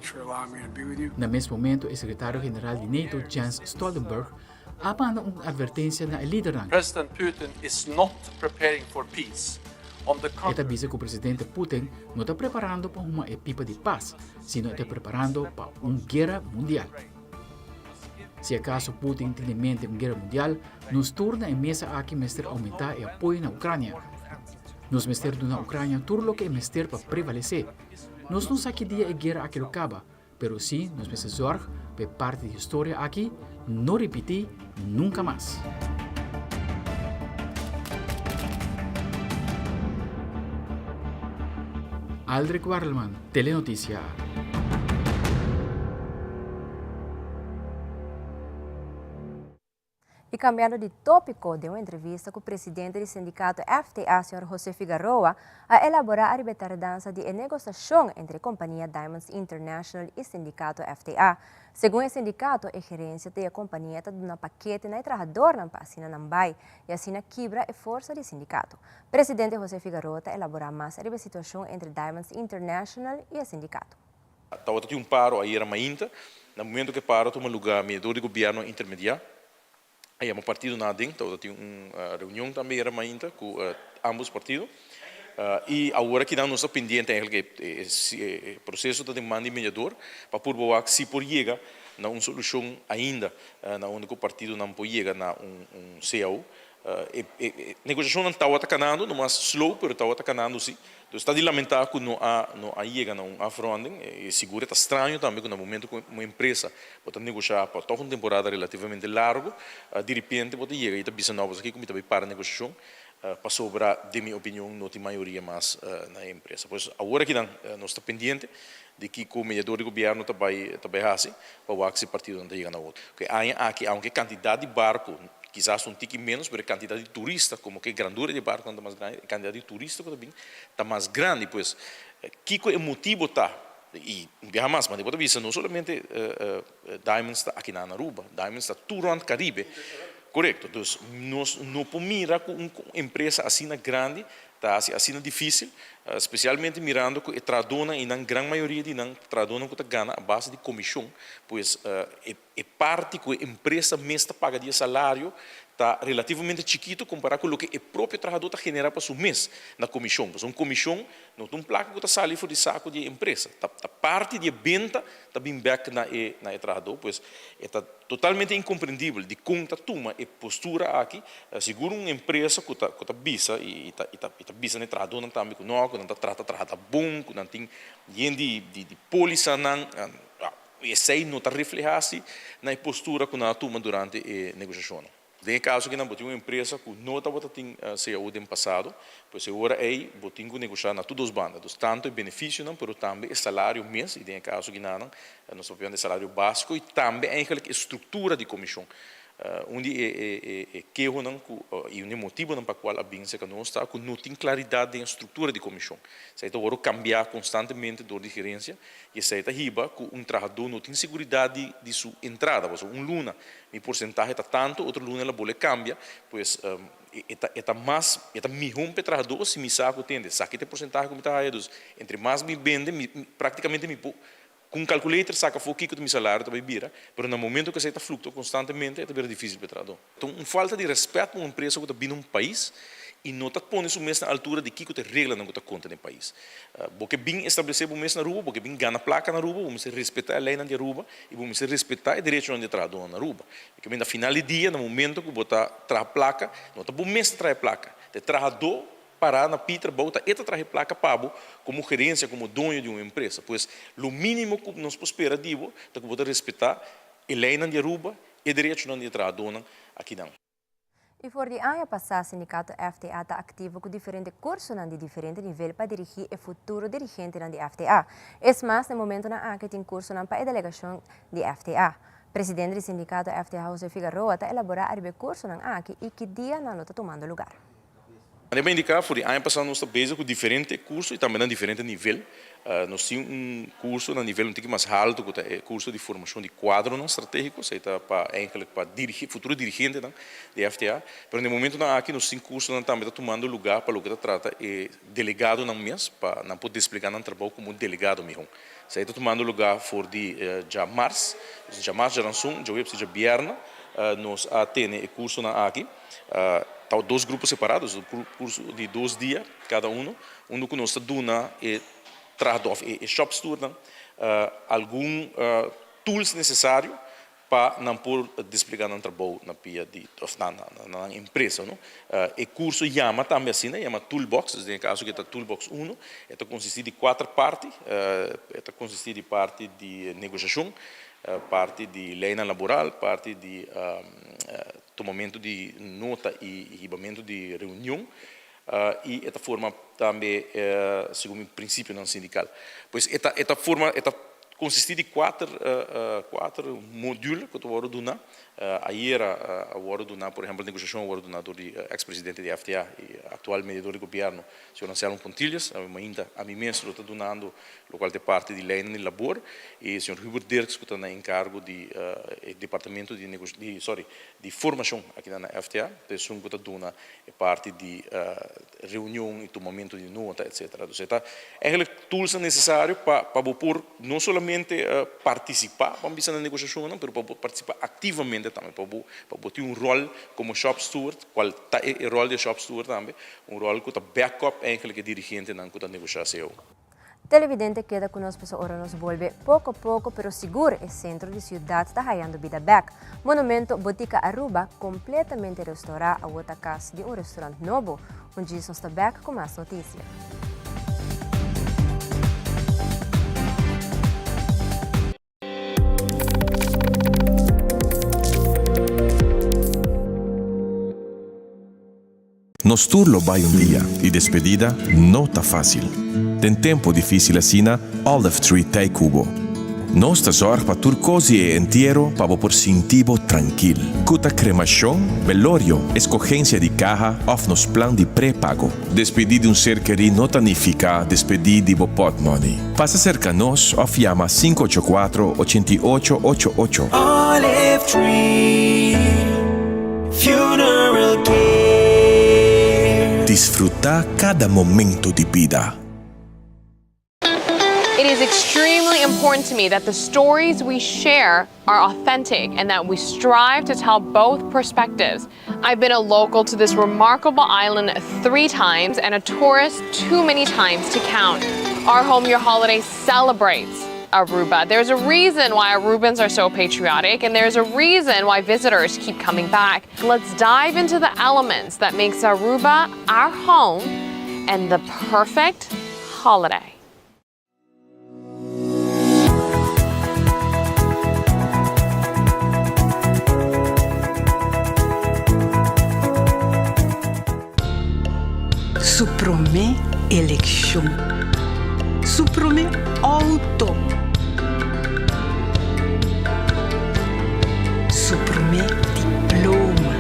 Speaker 1: Na mes momento e sekretario general di NATO Jens Stoltenberg a manda un advertensia na e lidernan.
Speaker 14: President Putin is not preparing for peace. On the
Speaker 1: E ta bisa ku presidente Putin no ta preparando pa huma e pipa di pas, sino e ta preparando pa un guera mundial. Si akaso Putin tin den mente un guera mundial, nos tur na e mesa aki mester oumentá e apoyo na Ukrania. Nos mester duna Ukrania tur loke e mester pa prevalesé. Nos no sa ki dia e guera aki lo kaba, Pero sí nos mester zorg pa e parti di historia aki no ripití nunka mas. Aldrich Warleman, Telenoticia.
Speaker 2: Y cambiando di topico, den un entrevista cu presidente di sindicato FTA, señor Jose Figaroa, a elabora ariba e tardansa di e negociacion entre e compania Diamonds International y sindicato FTA. Segun e sindicato, e gerencia di e compania ta duna pakete na e trahadornan pa asina nan bay y asina kibra e forsa di sindicato. Presidente Jose Figaroa ta elabora mas ariba e situacion entre Diamonds International y e sindicato.
Speaker 15: Tabata tin un paro ayera mainta. Na momento ku e paro a tuma lugá, mediador di gobièrnu a intermediá. A yama partidonan aden. Tabata tin un reunion tambe ayera mainta ku ambos partido. I awor akinan nos ta pendiente eigenlijk e proseso ta den man di mediador pa purba wak si por yega na un solushon ainda na unda ku partidonan por yega na un cao. E negosiashonnan tabata kanando, no mas slow pero tabata kanando si. Dus ta di lamentá ku no a no a yega na un afronding. E sigur e ta straño tambe ku na momento ku un empresa bo ta negoshá pa tòg un temporada relativamente largu, diripiente bo ta yega i ta bisa nò bo sa kiko mi ta bai para negoshashon pasobra den mi opinion no tin mayoria mas na e empresa. Pues awor akinan nos ta pendiente di kiko mediador di gobièrnu ta bai ta bai hasi pa wak si partidonan ta yega na otro. Ku e aña aki aunke kantidat di barku kisas un tiki ménos pero e kantidat di turista komo ku e grandura di e barkunan ta mas grandi e kantidat di turista ku ta bin ta mas grandi. Pues kiko e motibu ta i un biaha mas mane bo ta bisa no solamente Diamonds ta aki na Aruba Diamonds ta tur rònt Karibe korekto. Dus nos no por mira ku un empresa asina grandi Ta hasi asina difísil, spesialmente mirando ku e trahadónan i nan gran mayoria di nan ta trahadónan ku ta gana a base di komishon, pues e e parti ku e empresa mes ta paga di e salario ta relativamente chikitu kompará ku loke e propio trahadó ta generá pa su mes na komishon. Pasobra un komishon no ta un plaka ku ta sali for di saku di e empresa, ta ta parti di e benta ta bin bèk na e na e trahadó, pues e ta Totalmente incomprendibel dicon ta tuma e postura aki, sigur un empresa cu ta cu ta bisa y ta y ta y ta bisa na e trahadornan tambe cu no, cu nan ta trata traha ta bon, cu nan tin yen di di di polisanan. Esei no ta reflehá si na e postura ku nan a tuma durante e negoshashonnan. Den e kaso aki nan bo tin un empresa ku no tabata tin cao den pasado, pues e ora ei bo tin ku negoshá na tur dos banda, dus tantu e benefisionan pero tambe e salario mes, i den e kaso aki nan nos ta papiando e salario básiko i tambe eigenlijk e struktura di komishon. Un di e kehonan ku i un di e motibonan pa kual a bin serka nos ta ku no tin klaridat den e struktura di komishon. Esei ta wòrdu kambiá konstantemente dor di gerensia i esei ta hiba ku un trahadó no tin seguridat di su entrada. Pasobra un luna mi porsentahe ta tantu, otro luna el a bolbe kambia, pues e ta e ta mas e ta mihó pa e trahadó si mi sa ku tende esaki ta e porsentahe ku mi ta haya. Dus entre mas mi bende mi praktikamente mi por Ku un calculator saka afó kiko ta mi salario ta bai bira, pero na momento ku esei ta fluktua konstantemente e ta bira difísil pa e trahadó. Ta un falta di rèspèt pa un empresa ku ta bini un pais i no ta pone su mes na altura di kiko ta e reglanan ku ta konta den e pais. Bo ke bin establesé bo mes na Aruba, bo ke bin gana plaka na Aruba, bo mester respetá e leinan di Aruba i bo mester respetá e derechonan di e trahadónan na Aruba. Pasobra na final di dia, na momento ku bo ta traha plaka, no ta bo mes ta traha e plaka, ta e trahadó Pará na pi trabou ta e ta traha e plaka pa bo komo gerensia, komo doño di un empresa. Pues lo mínimo ku nos por spera di bo ta ku bo ta respetá e leinan di Aruba, e derechonan di e trahadónan akinan.
Speaker 2: I for di aña pasá sindikato FTA ta aktivo ku diferente kursonan di diferente nivel pa dirigí e futuro dirigentenan di FTA. Es mas, na e momentonan aki tin kursonan pa e delegashon di FTA. Presidente di sindikato FTA Jose Figaroa ta elaborá ariba e kursonan aki i ki dia nan lo ta tumando lugar.
Speaker 15: Manera bo a indiká, for di aña pasá nos ta bezig ku diferente kurso i tambe na diferente nivel. Nos tin un kurso na nivel un tiki mas haltu ku ta e kurso di formashon di kuadronan stratégiko, esei ta pa eigentlik pa dirigí futuro dirigentenan di FTA. Pero na e momentunan aki nos tin kursonan tambe ta tumando lugá pa loke ta trata e delegadonan mes pa nan por desplegá nan trabou komo delegado mihó. Esei ta tumando lugá for di djamars, djamars, djaranson, djaweps i djabièrnè nos a tene e kursonan aki. Ta dos grupo separá, dus un kurso di dos dia kada uno, unda ku nos ta duna e trahadó òf e shopstuurnan algun tools nesesario pa nan por desplegá nan trabou na pia di òf na nan empresa no. E kurso yama tambe asina, yama toolbox, dus den e kaso aki ta toolbox uno, e ta konsistí di kuater parti, e ta konsistí di parti di negoshashon, parti di leinan laboral, parti di tumamentu di nota i hibamentu di reunion i e ta forma tambe segun mi prinsipionan sindikal. Pues e ta e ta forma e ta konsistí di kuater kuater module ku ta wòrdu duná. Ayera a wòrdu duná por ehèmpel negoshashon a wòrdu duná dor di eks presidente di FTA i aktual mediador di gobièrnu señor Anselmo Pontilius. Mainta ami mes lo ta dunando lokual ta e parti di leinan di labor i señor Hubert Dirks ku ta na enkargo di e departamento di di sorry di formashon akinan na FTA ta esun ku ta duna e parti di reunion i tumamentu di nota etcetera. Dus e ta eigenlijk toolsnan nesesario pa pa bo por no solamente partisipá ban bisa na negoshashonnan pero pa bo partisipá aktivamente tambe pa bo pa bo tin un ròl komo shop steward kual ta e ròl di e shop steward tambe un ròl ku ta back up eigenlijk e dirigentenan ku ta negoshá cao.
Speaker 2: Televidente keda ku nos pasobra ora nos bolbe poko poko pero sigur e sentro di siudat ta hayando bida bek. Monumento Botica Aruba kompletamente restourá awo ta kas di un restaurant nobo. Un djis nos ta bek ku mas notisia.
Speaker 16: Nos tur lo bai un dia y despedida no ta facil. Den tempo dificil asina, Olive Tree t'ey cu bo. Nos ta zorg pa tur cos di e entiero pa bo por sinti bo trankil. Cu ta cremacion, velorio, escogencia di caha of nos plan di prepago. Despedí di un ser kerí no ta nifiká despedí di bo pòtmòni. Pasa serka nos òf yama 584 88 88.
Speaker 11: Olive Tree Funeral Care.
Speaker 16: Disfrutá kada momento di bida.
Speaker 17: It is extremely important to me that the stories we share are authentic and that we strive to tell both perspectives. I've been a local to this remarkable island three times and a tourist too many times to count. Our Home Your Holiday celebrates Aruba. There's a reason why Arubans are so patriotic and there's a reason why visitors keep coming back. Let's dive into the elements that makes Aruba our home and the perfect holiday.
Speaker 18: Su promé elekshon. Su promé outo. Su promé diploma.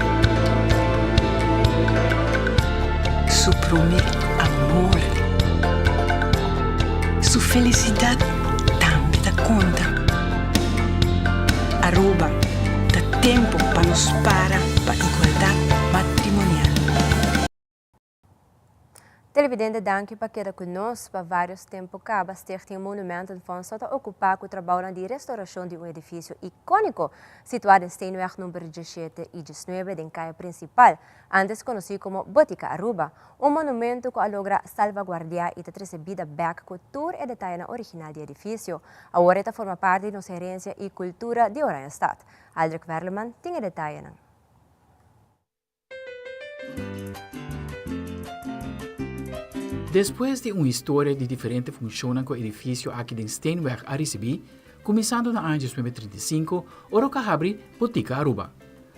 Speaker 18: Su promé amor. Su felisidat tambe ta konta. Aruba, ta tempo pa nos para pa igualdat matrimonial.
Speaker 2: Televidente danki pa keda ku nos. Pa varios tempu kaba Stichting Monumentenfonds ta okupá ku trabounan di restaurashon di un edifisio ikóniko situá den Steenweg number diesshete i diesnuebe den kaya prinsipal, antes konosí komo Botica Aruba. Un monumento ku a logra salvaguardiá i ta trese bida bèk ku tur e detayenan original di e edifisio. Awor e ta forma parti di nos herensia i kultura di Oranjestad. Aldrich Werleman tin e detayenan.
Speaker 1: Despues di un historia di diferente funshonnan ku e edifisio aki den Steenweg a risibí, kuminsando na aña 1935 ora ku a habri Botica Aruba.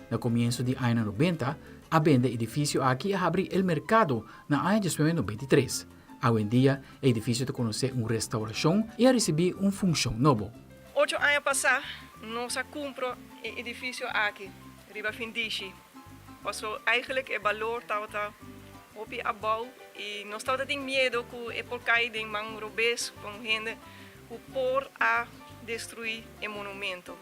Speaker 1: Na komienso di añanan nobenta a bende e edifisio aki i a habri El Mercado na aña 1993. Awendia e edifisio ta konosé un restaurashon i a risibí un funshon nobo.
Speaker 19: Ocho aña pasá nos a kumpra e edifisio aki riba findishi. Paso eigenlijk e balor tabata hopi abou y nos tabata tin miedo cu e por cay den man robes con hende cu por a destrui e monumento.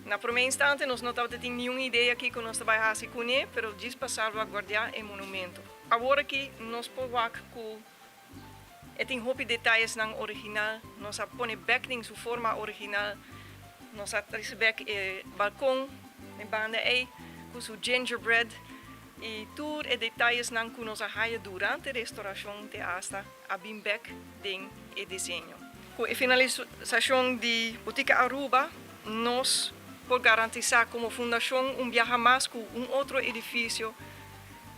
Speaker 19: Na prome instante nos no tabata tin niun idea kico nos ta bay haci cune, pero djis pa salvaguardia e monumento. Awor aki nos por wak cu E tin hopi detayesnan original. Nos a pone bek den su forma original. Nos a trese bek e balkon den banda ei ku su gingerbread i tur e detayesnan ku nos a haya durante restaurashon te asta a bin bek den e diseño. Ku e finalisashon di Botica Aruba nos por garantisá komo fundashon un biaha mas ku un otro edifisio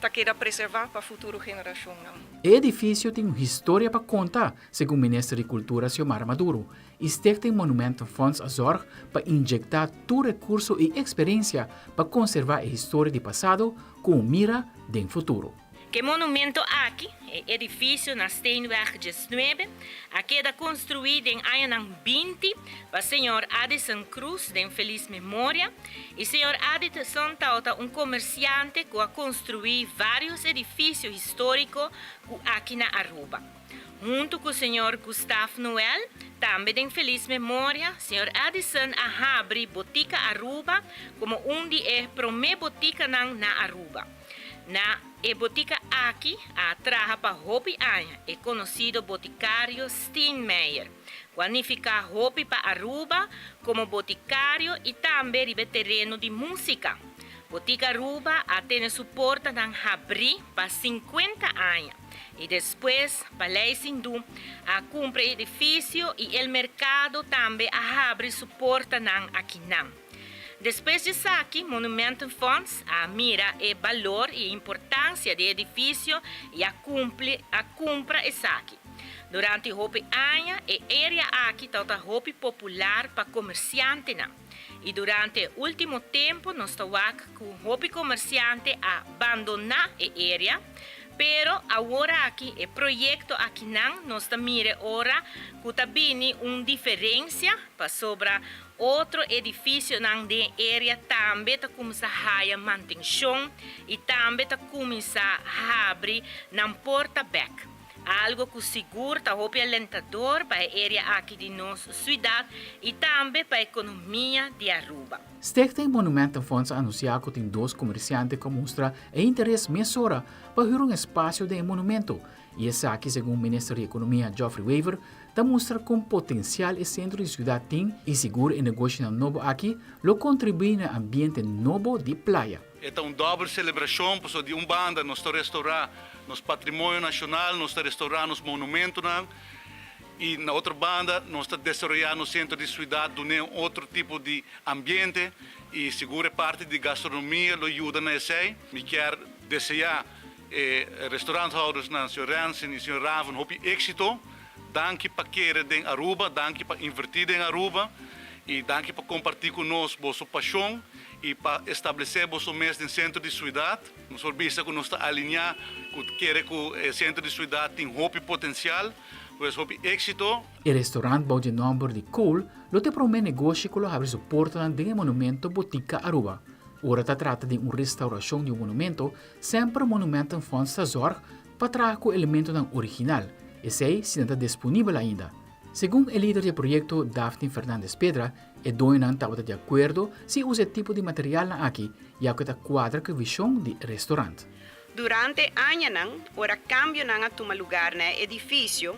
Speaker 19: ta keda preservá pa futuro generashonnan.
Speaker 1: E edifisio tin un historia pa konta, segun Minister di Kultura Xiomara Maduro, i Stichting Monumentenfonds a zòrg pa injektá tur rekurso i eksperensia pa konservá e historia di pasado ku un mira den futuro.
Speaker 20: Ku e monumento aki, e edifisio na Steenweg diesnuebe a keda konstruí den añanan binti pa señor Addison Cruz den felis memoria, I señor Addison tabata un komersiante ku a konstruí vários edifisio históriko ku aki na Aruba. Huntu ku señor Gustav Noel, tambe den felis memoria, señor Addison a habri Botica Aruba komo un di e promé botikanan na Aruba. Na e botika aki a traha pa hopi aña e konosido botikario Steenmeijer. Ku a nifiká hopi pa Aruba komo botikario i tambe riba e tereno di músika. Botika Aruba a tene su portanan habrí pa sinkuenta aña i despues Paleis Hindú a kumpra e edifisio i El Mercado tambe a habri su portanan akinan. Despues di esaki Monumentenfonds a mira e balor i e importansia di e edifisio i a kumpli a kumpra esaki. Durante hopi aña e area aki tabata hopi popular pa komersiantenan i durante e ultimo tempu nos ta wak ku hopi komersiante a bandoná e area, pero awor aki e proyekto akinan nos ta mira e ora ku ta bini un diferensia pasobra otro edifisionan den e area tambe ta kuminsá haya mantenshon i tambe ta kuminsá habri nan porta bèk. Algo cu sigur ta hopi alentador pa e area aki di nos ciudad y tambe pa economia di Aruba.
Speaker 1: Stichting Monumentenfonds a anuncia cu tin dos comerciante cu a mustra e interes mesora pa huur un espacio den e monumento y esaki segun Minister di Economia Geoffrey Wever ta mustra con potencial e centro di ciudad tin y sigur e negoshinan nobo aki lo contribui na e ambiente nobo di playa.
Speaker 14: E ta un dòbel selebrashon pasobra di un banda nos ta restourá nos patrimonio nashonal, nos ta restourá nos monumentonan i na otro banda nos ta desaroyá nos sentro di suidat dun'é un otro tipo di ambiente i sigur e parti di gastronomia lo yuda na esei. Mi kier deseá e restauranthoudersnan señor Rensen i señor Raven hopi éksito. Danki pa kere den Aruba, danki pa invertí den Aruba i danki pa kompartí ku nos boso pashon. i pa establesé boso mes den sentro di suidat. Nos por bisa ku nos ta alineá ku kere ku e sentro di suidat tin hopi potensial, pues hopi éksito.
Speaker 1: E restaurant bou dje nòmber di Kool lo ta e promé negoshi ku lo habri su portanan den e monumento Botica Aruba. Ora ta trata di un restaurashon di un monumento, semper Monumentenfonds ta zòrg pa traha ku elementonan original, esei si nan ta disponibel ainda. Segun e lider di e proyekto Daphne Fernandez Pedra, e doñonan tabata di akuerdo si usa e tipo di materialnan aki ya ku e ta kuadra ku e vishon di e restorant.
Speaker 7: Durante añanan, ora kambionan a tuma lugar na e edifisio,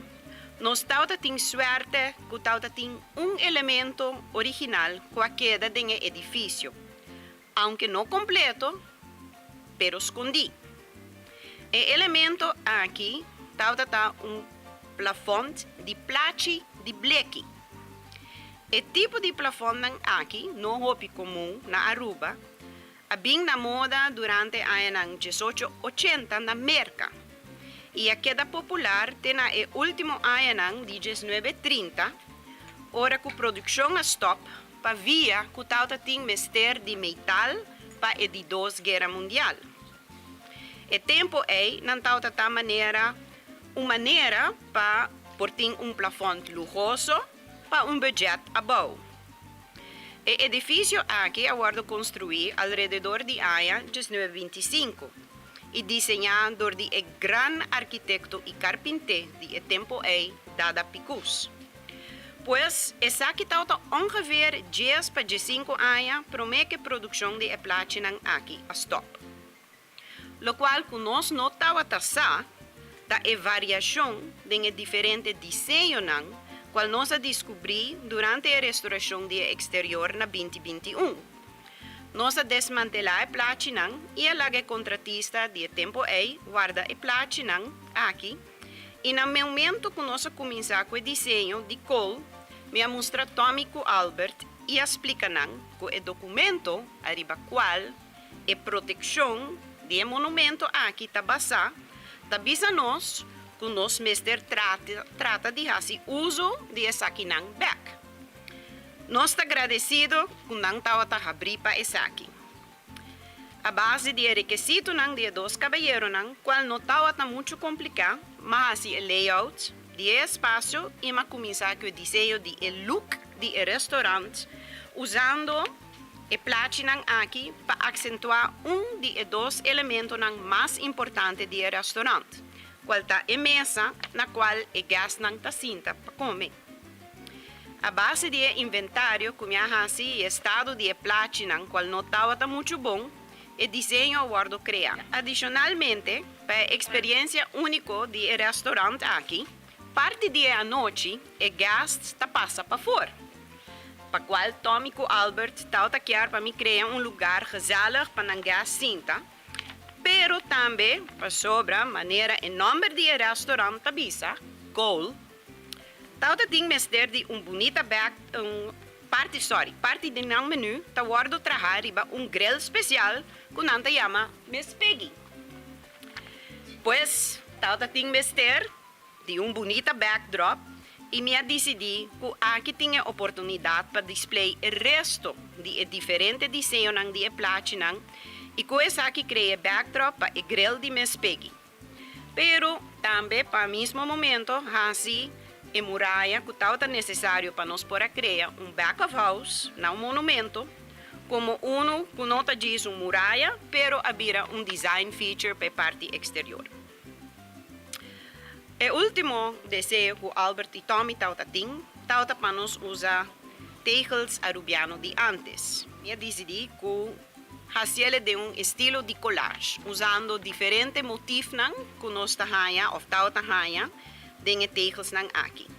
Speaker 7: nos tabata tin suerte ku tabata tin un elemento original ku a keda den e edifisio, aunke no kompleto, pero skondí. E elemento aki tabata ta un plafònt di plachi di bleki. E tipo di plafòntnan aki no hopi komun na Aruba, a bin na moda durante añanan diesocho ochenta na Merka i a keda popular te na e último añanan di diesnuebe trinta, ora ku produkshon a stòp pa via ku tabata tin mester di metal pa e di dos guera mundial. E tempu ei nan tabata ta manera un manera pa por tin un plafònt luhoso pa un budget abou. E edifisio aki a wòrdu konstruí alrededor di aña 1925 i diseñá dor di e gran arkitekto i karpinté di e tempu ei, Dada Picus. Pues, esaki tabata ongeveer dies pa diesinku aña promé ku e produkshon di e plachinan aki a stòp. Lokual ku nos no tabata sa ta e variashon den e diferente diseñonan kual nos a diskubrí durante e restorashon di e eksterior na binti 21. Nos a desmantelá e plachinan i a laga e kontratista di e tempu ei warda e plachinan aki i na momentu ku nos a kuminsá ku e diseño di Cole mi a mustra Tommy ku Albert i a splika nan ku e dokumento ariba kual E protekshon di e monumento aki ta basá ta bisa nos ku nos mester trata di hasi uso di esakinan bèk. Nos ta gradesido ku nan tabata habrí pa esaki. A base di e rekesitonan di e dos kabayeronan, kual no tabata muchu kompliká, m'a hasi e layout di e espasio i m'a kuminsá ku e diseño di e look di e restorant usando E plachinan aki pa aksentuá un di e dos elementonan mas importante di e restaurant, kual ta e mesa na kual e gèstnan ta sinta pa kome. A base di e inventario ku mi a hasi i e estado di e plachinan kual no tabata muchu bon, e diseño a wòrdu kreá. Adishonalmente, pa e eksperiensia úniko di e restaurant aki, parti di e anochi e gèst ta pasa pafor. Pa cual Tommy cu Albert tawata kier pa mi crea un lugar gezellig pa nan guest sinta, pero tambe pasobra manera e nomber di e restaurant ta bisa, Goal, tawata tin mester di un bunita back un parti sorry parti di nan menu ta wordo traha riba un grill special cu nan ta yama Miss Piggy. Pues tawata tin mester di un bunita backdrop y mi a dicidi cu aki tin e oportunidad pa display e resto di e diferente diseñonan di e plachinan y cu esaki crea e backdrop pa e grill di Miss Piggy. Pero tambe pa mismo momento haci e muraya cu tabata necesario pa nos por a crea un back of house na un monumento como uno cu no ta djis un muraya pero a bira un design feature pa e parti exterior. E último deseo ku Albert i Tommy tabata tin tabata pa nos usa tegels arubiano di ántes. Mi a disidí ku hasiel e den un estilo di collage, usando diferente motifnan ku nos ta haña òf tabata haña den e tegelsnan aki.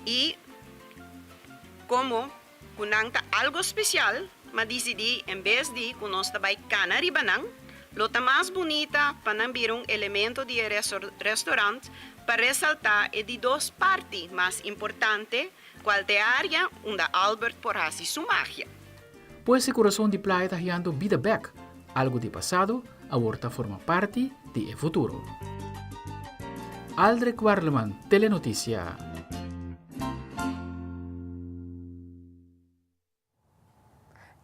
Speaker 7: I komo ku nan ta algo spesial, m'a disidí en bes di ku nos ta bai kana riba nan, lo ta mas bunita pa nan bira un elemento di e restorant pa resaltá e di dos parti mas importante, kual ta e área unda Albert por hasi su magia.
Speaker 1: Pues e kurason di playa ta hiando bida bèk, algu di pasado awor ta forma parti di e futuro. Aldrich Warleman, Telenoticia.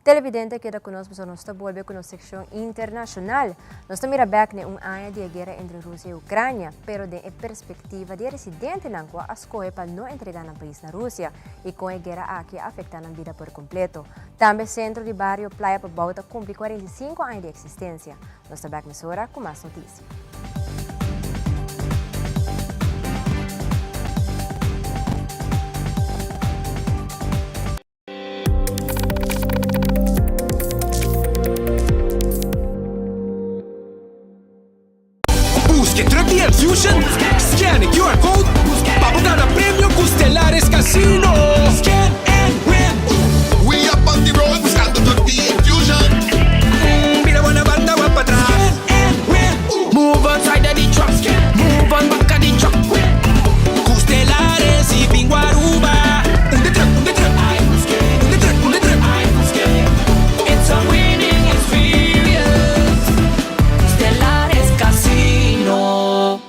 Speaker 2: Televidente keda ku nos pasobra nos ta bolbe ku nos sekshon internashonal. Nos ta mira bèk den un aña di e guera entre Rusia i Ukrania, pero den e perspektiva di e residentenan ku a skohe pa no entregá nan pais na Rusia i kon e guera aki a afektá nan bida por kompleto. Tambe Sentro di Bario Playa Pabou ta kumpli 45 aña di eksistensia. Nos ta bèk mesora ku mas notisia.
Speaker 21: Busca e truck di Enfusion, scan e QR code pa bo gana premio cu Stellaris Casino. Scan and win!
Speaker 4: We up on the road buscando truck di Enfusion.
Speaker 21: Bira bo na banda wak patras. Scan and win! Move on side of the truck, move on back of the truck. Cu Stellaris y Bingo Aruba. Un de truck, un de truck. Un de truck, un de truck. It's a winning experience. Stellaris Casino.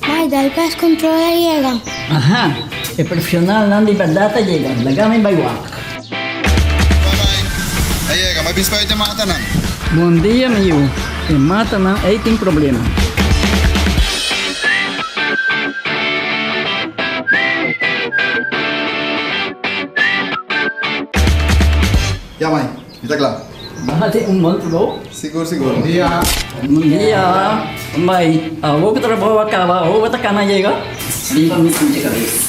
Speaker 22: Mai, dal pest control a yega.
Speaker 23: Aha, e profesionalnan di berdad a yega, laga mi bai wak.
Speaker 4: A yega, mi a bisa pa e matanan.
Speaker 23: Bon dia mi yu, e matanan ei tin problema.
Speaker 4: Ya mai, mi ta kla.
Speaker 23: Bati un bon trabou.
Speaker 4: Sigur sigur. Bon dia.
Speaker 23: Bon dia. Mai, awor ku trabou a kaba, awor bo ta kana yega? Riba mi punta kabes.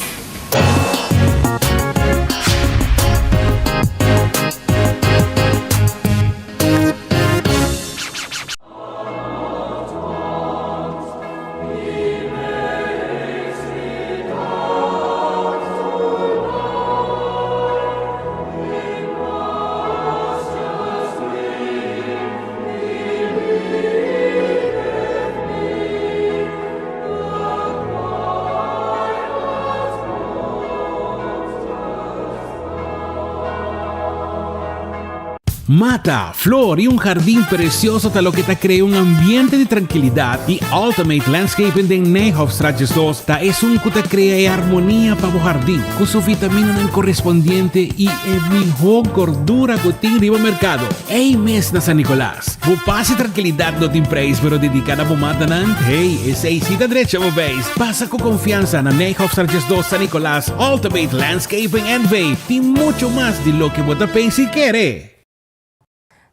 Speaker 24: Mata, flor y un jardin precioso ta loke ta crea un ambiente di trankilidad y Ultimate Landscaping den Nijhofstraat 2 ta esun cu ta crea e armonia pa bo jardin cu su vitaminanan correspondiente y e miho gordura cu tin riba mercado. Ey mes na San Nicolas. Bo paz y trankilidad no tin prijs pero dedica na bo matanan, hey, esey si ta drecha bo beis. Pasa cu confiansa na Nijhofstraat 2 San Nicolas, Ultimate Landscaping NV tin mucho mas di loke bo ta pensa y kere.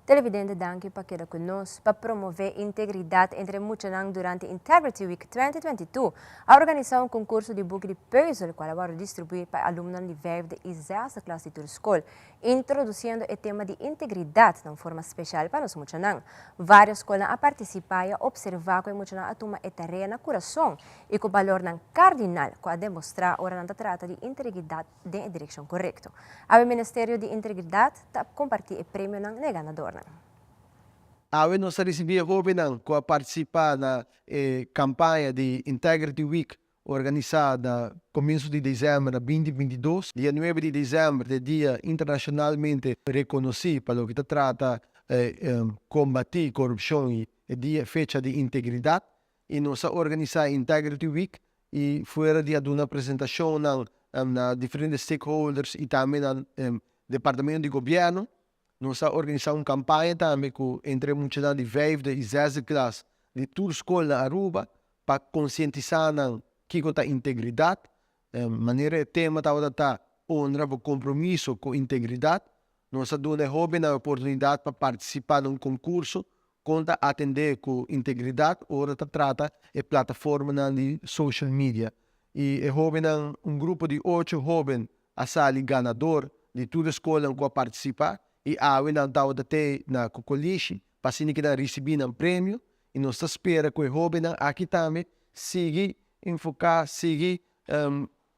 Speaker 2: Televidente danki pa keda ku nos. Pa promové integridat entre muchanan durante Integrity Week 2022 a organisá un konkurso di buki di pùzel kual a wòrdu distribuí pa e alumnonan di vijfde i zesde klas di tur skol, introdusiendo e tema di integridat na un forma speshal pa nos muchanan. Vários skolnan a partisipá i a opservá ku e muchanan a tuma e tarea na kurason i ku balornan kardinal ku a demostrá ora nan ta trata di integridat den e direkshon korekto. Awe Ministerio di Integridat ta kompartí e premionan na e ganadornan.
Speaker 25: Awe nos a risibí e hóbennan ku a partisipá na e kampaña di Integrity Week organisá na komienso di desèmber na binti 22. Dia nuebe di desèmber ta e dia internashonalmente rekonosí pa loke ta trata kombatí korupshon i e dia fecha di integridat. I nos a organisá Integrity Week i fuera di a duna presentashonnan na diferente stakeholders i tambe na departamento di gobièrnu, nos a organisá un kampaña tambe ku entre e muchanan di vijfde i zesde klas di tur skol na Aruba pa konsientisá nan kiko ta integridat. Manera e tema tabata ta Honra bo kompromiso ku integridat, nos a duna e hóbennan e oportunidat pa partisipá na un konkurso Kon ta atendé ku integridat ora ta trata e plataformanan di social media? I e hóbennan, un grupo di ocho hóben a sali ganador di tur e skolnan ku a partisipá i awe nan tabata te na Kokolishi pa asina ku nan risibí nan premio i nos ta spera ku e hóbennan aki tambe sigui enfoká, sigui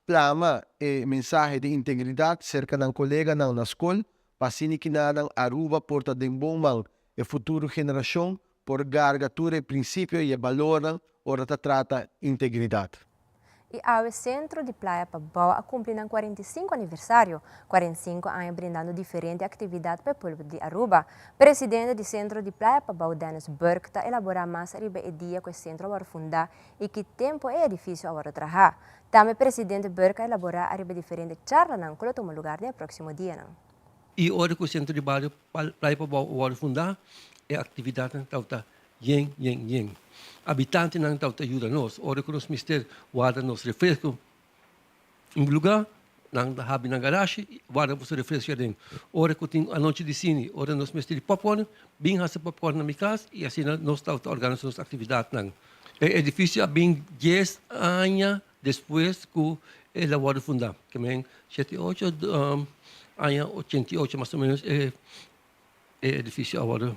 Speaker 25: Plama e mensahe di integridat serka nan koleganan na skol pa asina kinanan Aruba por ta den bon man. E futuro generashon por garga tur e prinsipio i e balornan ora ta trata integridat.
Speaker 2: I awe Sentro di Playa Pabao a kumpli nan 45 aniversario, 45 aña brindando diferente aktividat pa e pueblo di Aruba. Presidente di Sentro di Playa Pabao Dennis Burke ta elaborá mas riba e dia ku e sentro a wòrdu fundá i ki tempu e edifisio a wòrdu trahá. Tambe Presidente Burke a elaborá ariba diferente charlanan ku lo tuma lugar den e próksimo dianan.
Speaker 3: I ora ku Sentro di Bario Playa Pabou a wòrdu fundá, e aktividatnan tabata yen, yen, yen. Abitantenan tabata yuda nos. Ora ku nos mester warda nos refresko un lugá, nan ta habri nan garashi i warda boso refresko aden. Ora ku tin anochi di sini, ora nos mester di popcorn, bin hasi popcorn na mi kas i asina nos tabata organisa nos aktividatnan. E edifisio a bin dies aña Despues ku el a wòrdu fundá, ke men shete i ocho, aña 88 mas o ménos e edifisio a wòrdu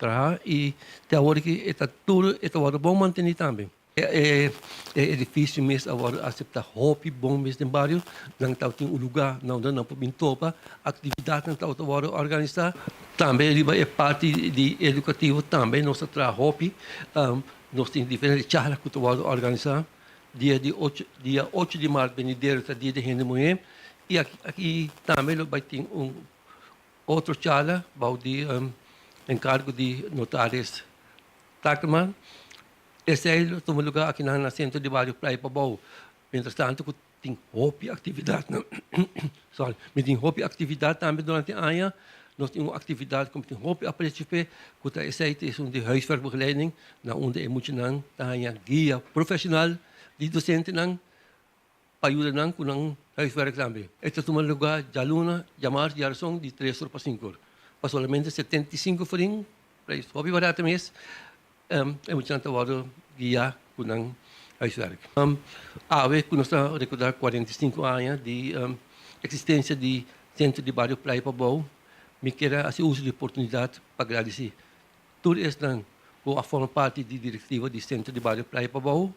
Speaker 3: trahá i te awor aki e ta tur e ta wòrdu bon mantení tambe. E edifisio mes a wòrdu aseptá hopi bon mes den bario, nan tabatin un lugá na unda nan por bin topa, aktividatnan tabata wòrdu organisá. Tambe riba e parti di edukativo tambe nos a traha hopi, nos tin diferente charla ku ta wòrdu organisá. Dia di ocho dia ocho di mart benidero ta dia di hende muhé i aki aki tambe lo bai tin un otro charla bou di enkargo di notaris Takkerman. Esei lo tuma lugar akinan na sentro di bario Playa Pabou. Mientras tanto ku tin hopi aktividatnan sorry mi tin hopi aktividat tambe durante aña. Nos tin un aktividat ku mi tin hopi apresio p'e ku ta esei ta esun di huiswerkbegeleiding na unda e muchanan ta haña guia profeshonal di dosentenan pa yuda nan ku nan huiswerk tambe. E ta tuma lugá djaluna, djamars, djarason di tres or pa sinku or pa solamente 75 florin, preis hopi barato mes, e muchanan ta wòrdu guiá ku nan huiswerk. Awe ku nos ta rekordá 45 aña di eksistensia di Sentro di Bario Playa Pabou, mi kier a hasi uso di oportunidat pa gradisí tur esnan ku a forma parti di direktiva di Sentro di Bario Playa Pabou.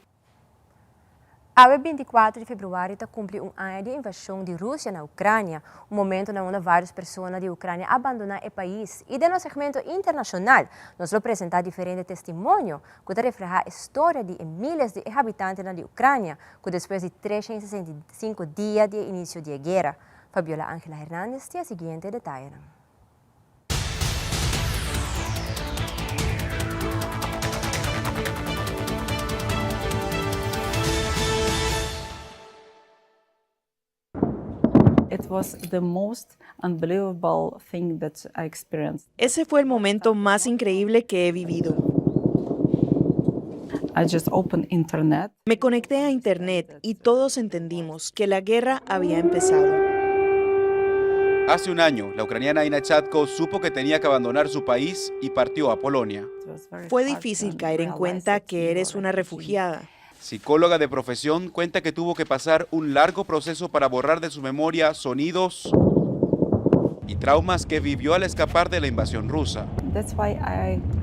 Speaker 2: Awe 24 di februari ta cumpli un aña di invasion di Rusia na Ucrania, un momento na unda varios persona di Ucrania a bandona e pais. Y den nos segmento internacional nos lo presenta diferente testimonio cu ta refleha e storia di e miles di e habitantenan di Ucrania cu despues di 365 dia di e inicio di e guera. Fabiola Angela Hernandez tin e siguiente detayenan.
Speaker 5: It was the most unbelievable thing that I experienced.
Speaker 6: Ese fue el momento más increíble que he vivido.
Speaker 5: I just opened internet.
Speaker 6: Me conecté a internet y todos entendimos que la guerra había empezado.
Speaker 8: Hace un año, la ucraniana Ina Chatko supo que tenía que abandonar su país y partió a Polonia.
Speaker 6: Fue difícil caer en cuenta que eres una refugiada.
Speaker 8: Psicóloga de profesión, cuenta que tuvo que pasar un largo proceso para borrar de su memoria sonidos y traumas que vivió al escapar de la invasión rusa.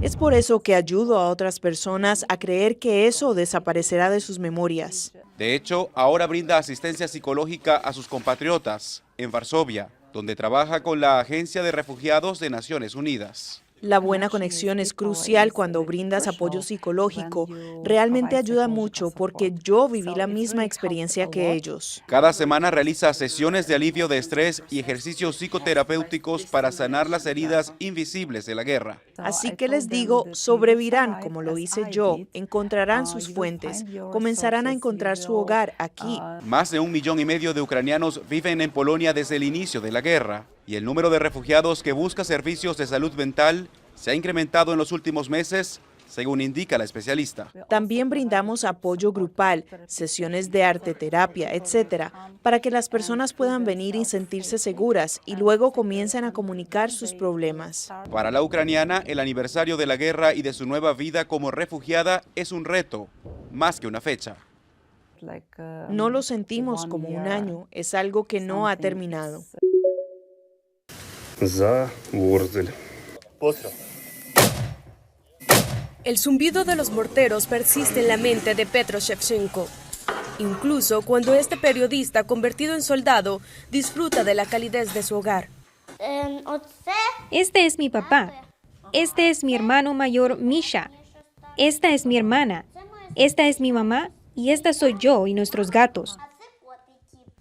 Speaker 6: Es por eso que ayudo a otras personas a creer que eso desaparecerá de sus memorias.
Speaker 8: De hecho, ahora brinda asistencia psicológica a sus compatriotas en Varsovia, donde trabaja con la Agencia de Refugiados de Naciones Unidas.
Speaker 6: La buena conexión es crucial cuando brindas apoyo psicológico. Realmente ayuda mucho porque yo viví la misma experiencia que ellos.
Speaker 8: Cada semana realiza sesiones de alivio de estrés y ejercicios psicoterapéuticos para sanar las heridas invisibles de la guerra.
Speaker 6: Así que les digo, sobrevivirán como lo hice yo, encontrarán sus fuentes, comenzarán a encontrar su hogar aquí.
Speaker 8: Más de 1,5 millones de ucranianos viven en Polonia desde el inicio de la guerra y el número de refugiados que busca servicios de salud mental se ha incrementado en los últimos meses, según indica la especialista.
Speaker 6: También brindamos apoyo grupal, sesiones de arte terapia, etcétera, para que las personas puedan venir y sentirse seguras y luego comiencen a comunicar sus problemas.
Speaker 8: Para la ucraniana, el aniversario de la guerra y de su nueva vida como refugiada es un reto, más que una fecha.
Speaker 6: No lo sentimos como un año, es algo que no ha terminado.
Speaker 9: За Ворзель.
Speaker 26: El zumbido de los morteros persiste en la mente de Petro Shevchenko. Incluso cuando este periodista convertido en soldado disfruta de la calidez de su hogar.
Speaker 27: Este es mi papá. Este es mi hermano mayor, Misha. Esta es mi hermana. Esta es mi mamá y esta soy yo y nuestros gatos.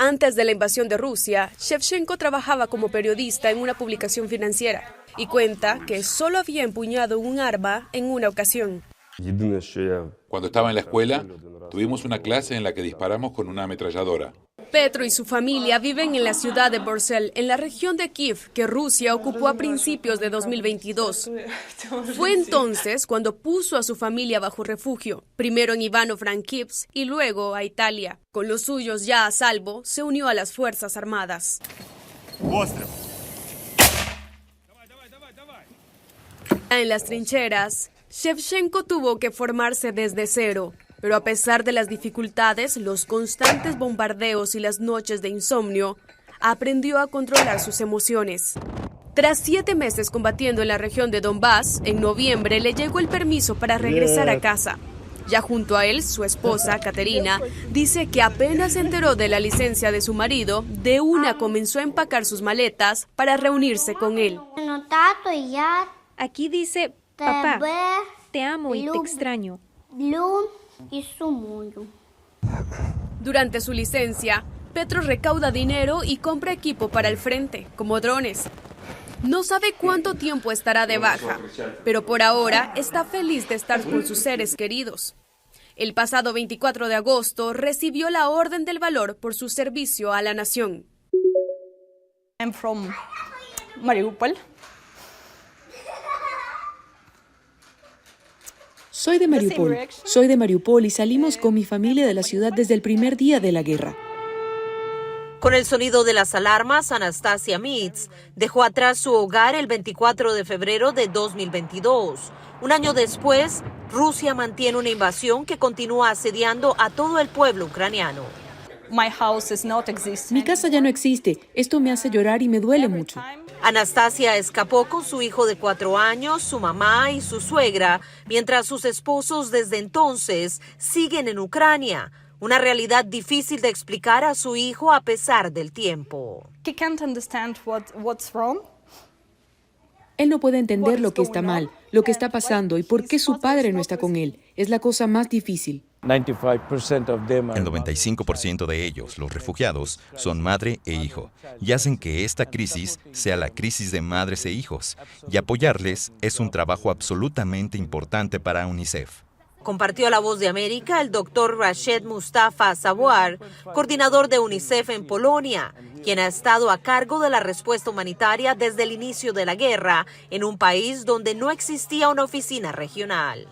Speaker 26: Antes de la invasión de Rusia, Shevchenko trabajaba como periodista en una publicación financiera y cuenta que solo había empuñado un arma en una ocasión.
Speaker 28: Cuando estaba en la escuela, tuvimos una clase en la que disparamos con una ametralladora.
Speaker 26: Petro y su familia viven en la ciudad de Borsel, en la región de Kiev, que Rusia ocupó a principios de 2022. Fue entonces cuando puso a su familia bajo refugio, primero en Ivano-Frankivsk y luego a Italia. Con los suyos ya a salvo, se unió a las Fuerzas Armadas. En las trincheras, Shevchenko tuvo que formarse desde cero, pero a pesar de las dificultades, los constantes bombardeos y las noches de insomnio, aprendió a controlar sus emociones. Tras siete meses combatiendo en la región de Donbass, en noviembre le llegó el permiso para regresar a casa. Ya junto a él, su esposa, Caterina, dice que apenas se enteró de la licencia de su marido, de una comenzó a empacar sus maletas para reunirse con él.
Speaker 27: Aquí dice, papá, te amo y te extraño.
Speaker 26: Durante su licencia, Petro recauda dinero y compra equipo para el frente, como drones. No sabe cuánto tiempo estará de baja, pero por ahora está feliz de estar con sus seres queridos. El pasado 24 de agosto recibió la Orden del Valor por su servicio a la nación.
Speaker 5: I'm from Mariupol.
Speaker 9: Soy de Mariupol. Soy de Mariupol y salimos con mi familia de la ciudad desde el primer día de la guerra.
Speaker 10: Con el sonido de las alarmas, Anastasia Mitz dejó atrás su hogar el 24 de febrero de 2022. Un año después, Rusia mantiene una invasión que continúa asediando a todo el pueblo ucraniano.
Speaker 9: Mi casa ya no existe. Esto me hace llorar y me duele mucho.
Speaker 10: Anastasia escapó con su hijo de cuatro años, su mamá y su suegra, mientras sus esposos desde entonces siguen en Ucrania. Una realidad difícil de explicar a su hijo a pesar del tiempo.
Speaker 9: Él no puede entender lo que está mal, lo que está pasando y por qué su padre no está con él. Es la cosa más difícil.
Speaker 11: El 95% de ellos, los refugiados, son madre e hijo y hacen que esta crisis sea la crisis de madres e hijos. Y apoyarles es un trabajo absolutamente importante para UNICEF.
Speaker 10: Compartió la voz de América el doctor Rashed Mustafa Sabuar, coordinador de UNICEF en Polonia, quien ha estado a cargo de la respuesta humanitaria desde el inicio de la guerra en un país donde no existía una oficina regional.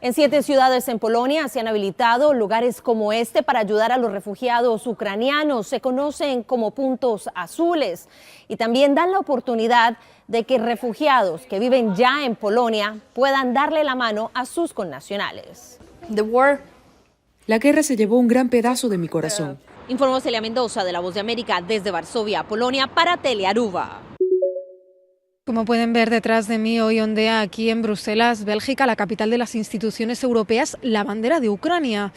Speaker 12: En siete ciudades en Polonia se han habilitado lugares como este para ayudar a los refugiados ucranianos. Se conocen como puntos azules y también dan la oportunidad de que refugiados que viven ya en Polonia puedan darle la mano a sus connacionales.
Speaker 9: La guerra se llevó un gran pedazo de mi corazón.
Speaker 12: Informó Celia Mendoza de La Voz de América desde Varsovia, Polonia, para Telearuba.
Speaker 13: Como pueden ver detrás de mí, hoy ondea aquí en Bruselas, Bélgica, la capital de las instituciones europeas, la bandera de Ucrania.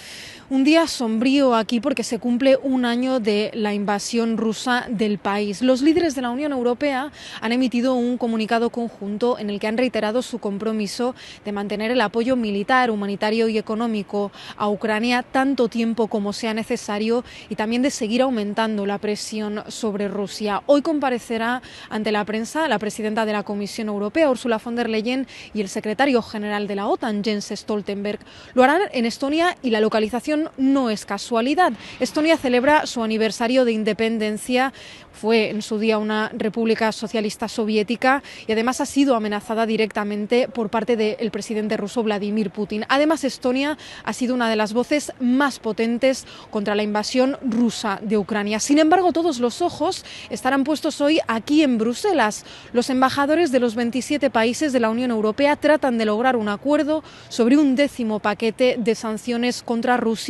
Speaker 13: Un día sombrío aquí porque se cumple un año de la invasión rusa del país. Los líderes de la Unión Europea han emitido un comunicado conjunto en el que han reiterado su compromiso de mantener el apoyo militar, humanitario y económico a Ucrania tanto tiempo como sea necesario y también de seguir aumentando la presión sobre Rusia. Hoy comparecerá ante la prensa la presidenta de la Comisión Europea, Ursula von der Leyen, y el secretario general de la OTAN, Jens Stoltenberg. Lo harán en Estonia y la localización no es casualidad. Estonia celebra su aniversario de independencia. Fue en su día una república socialista soviética y además ha sido amenazada directamente por parte del presidente ruso Vladimir Putin. Además, Estonia ha sido una de las voces más potentes contra la invasión rusa de Ucrania. Sin embargo, todos los ojos estarán puestos hoy aquí en Bruselas. Los embajadores de los 27 países de la Unión Europea tratan de lograr un acuerdo sobre un décimo paquete de sanciones contra Rusia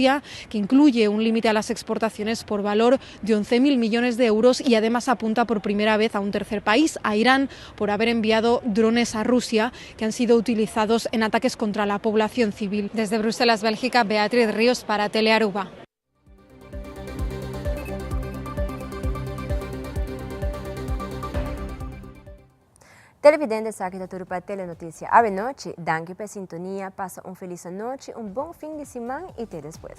Speaker 13: que incluye un límite a las exportaciones por valor de 11.000 millones de euros y además apunta por primera vez a un tercer país, a Irán, por haber enviado drones a Rusia que han sido utilizados en ataques contra la población civil. Desde Bruselas, Bélgica, Beatriz Ríos para Telearuba.
Speaker 2: Televidente esaki ta tur pa Telenoticia awe nochi. Danki pa e sintonia, pasa un feliz anochi, un bon fin di siman y te despues.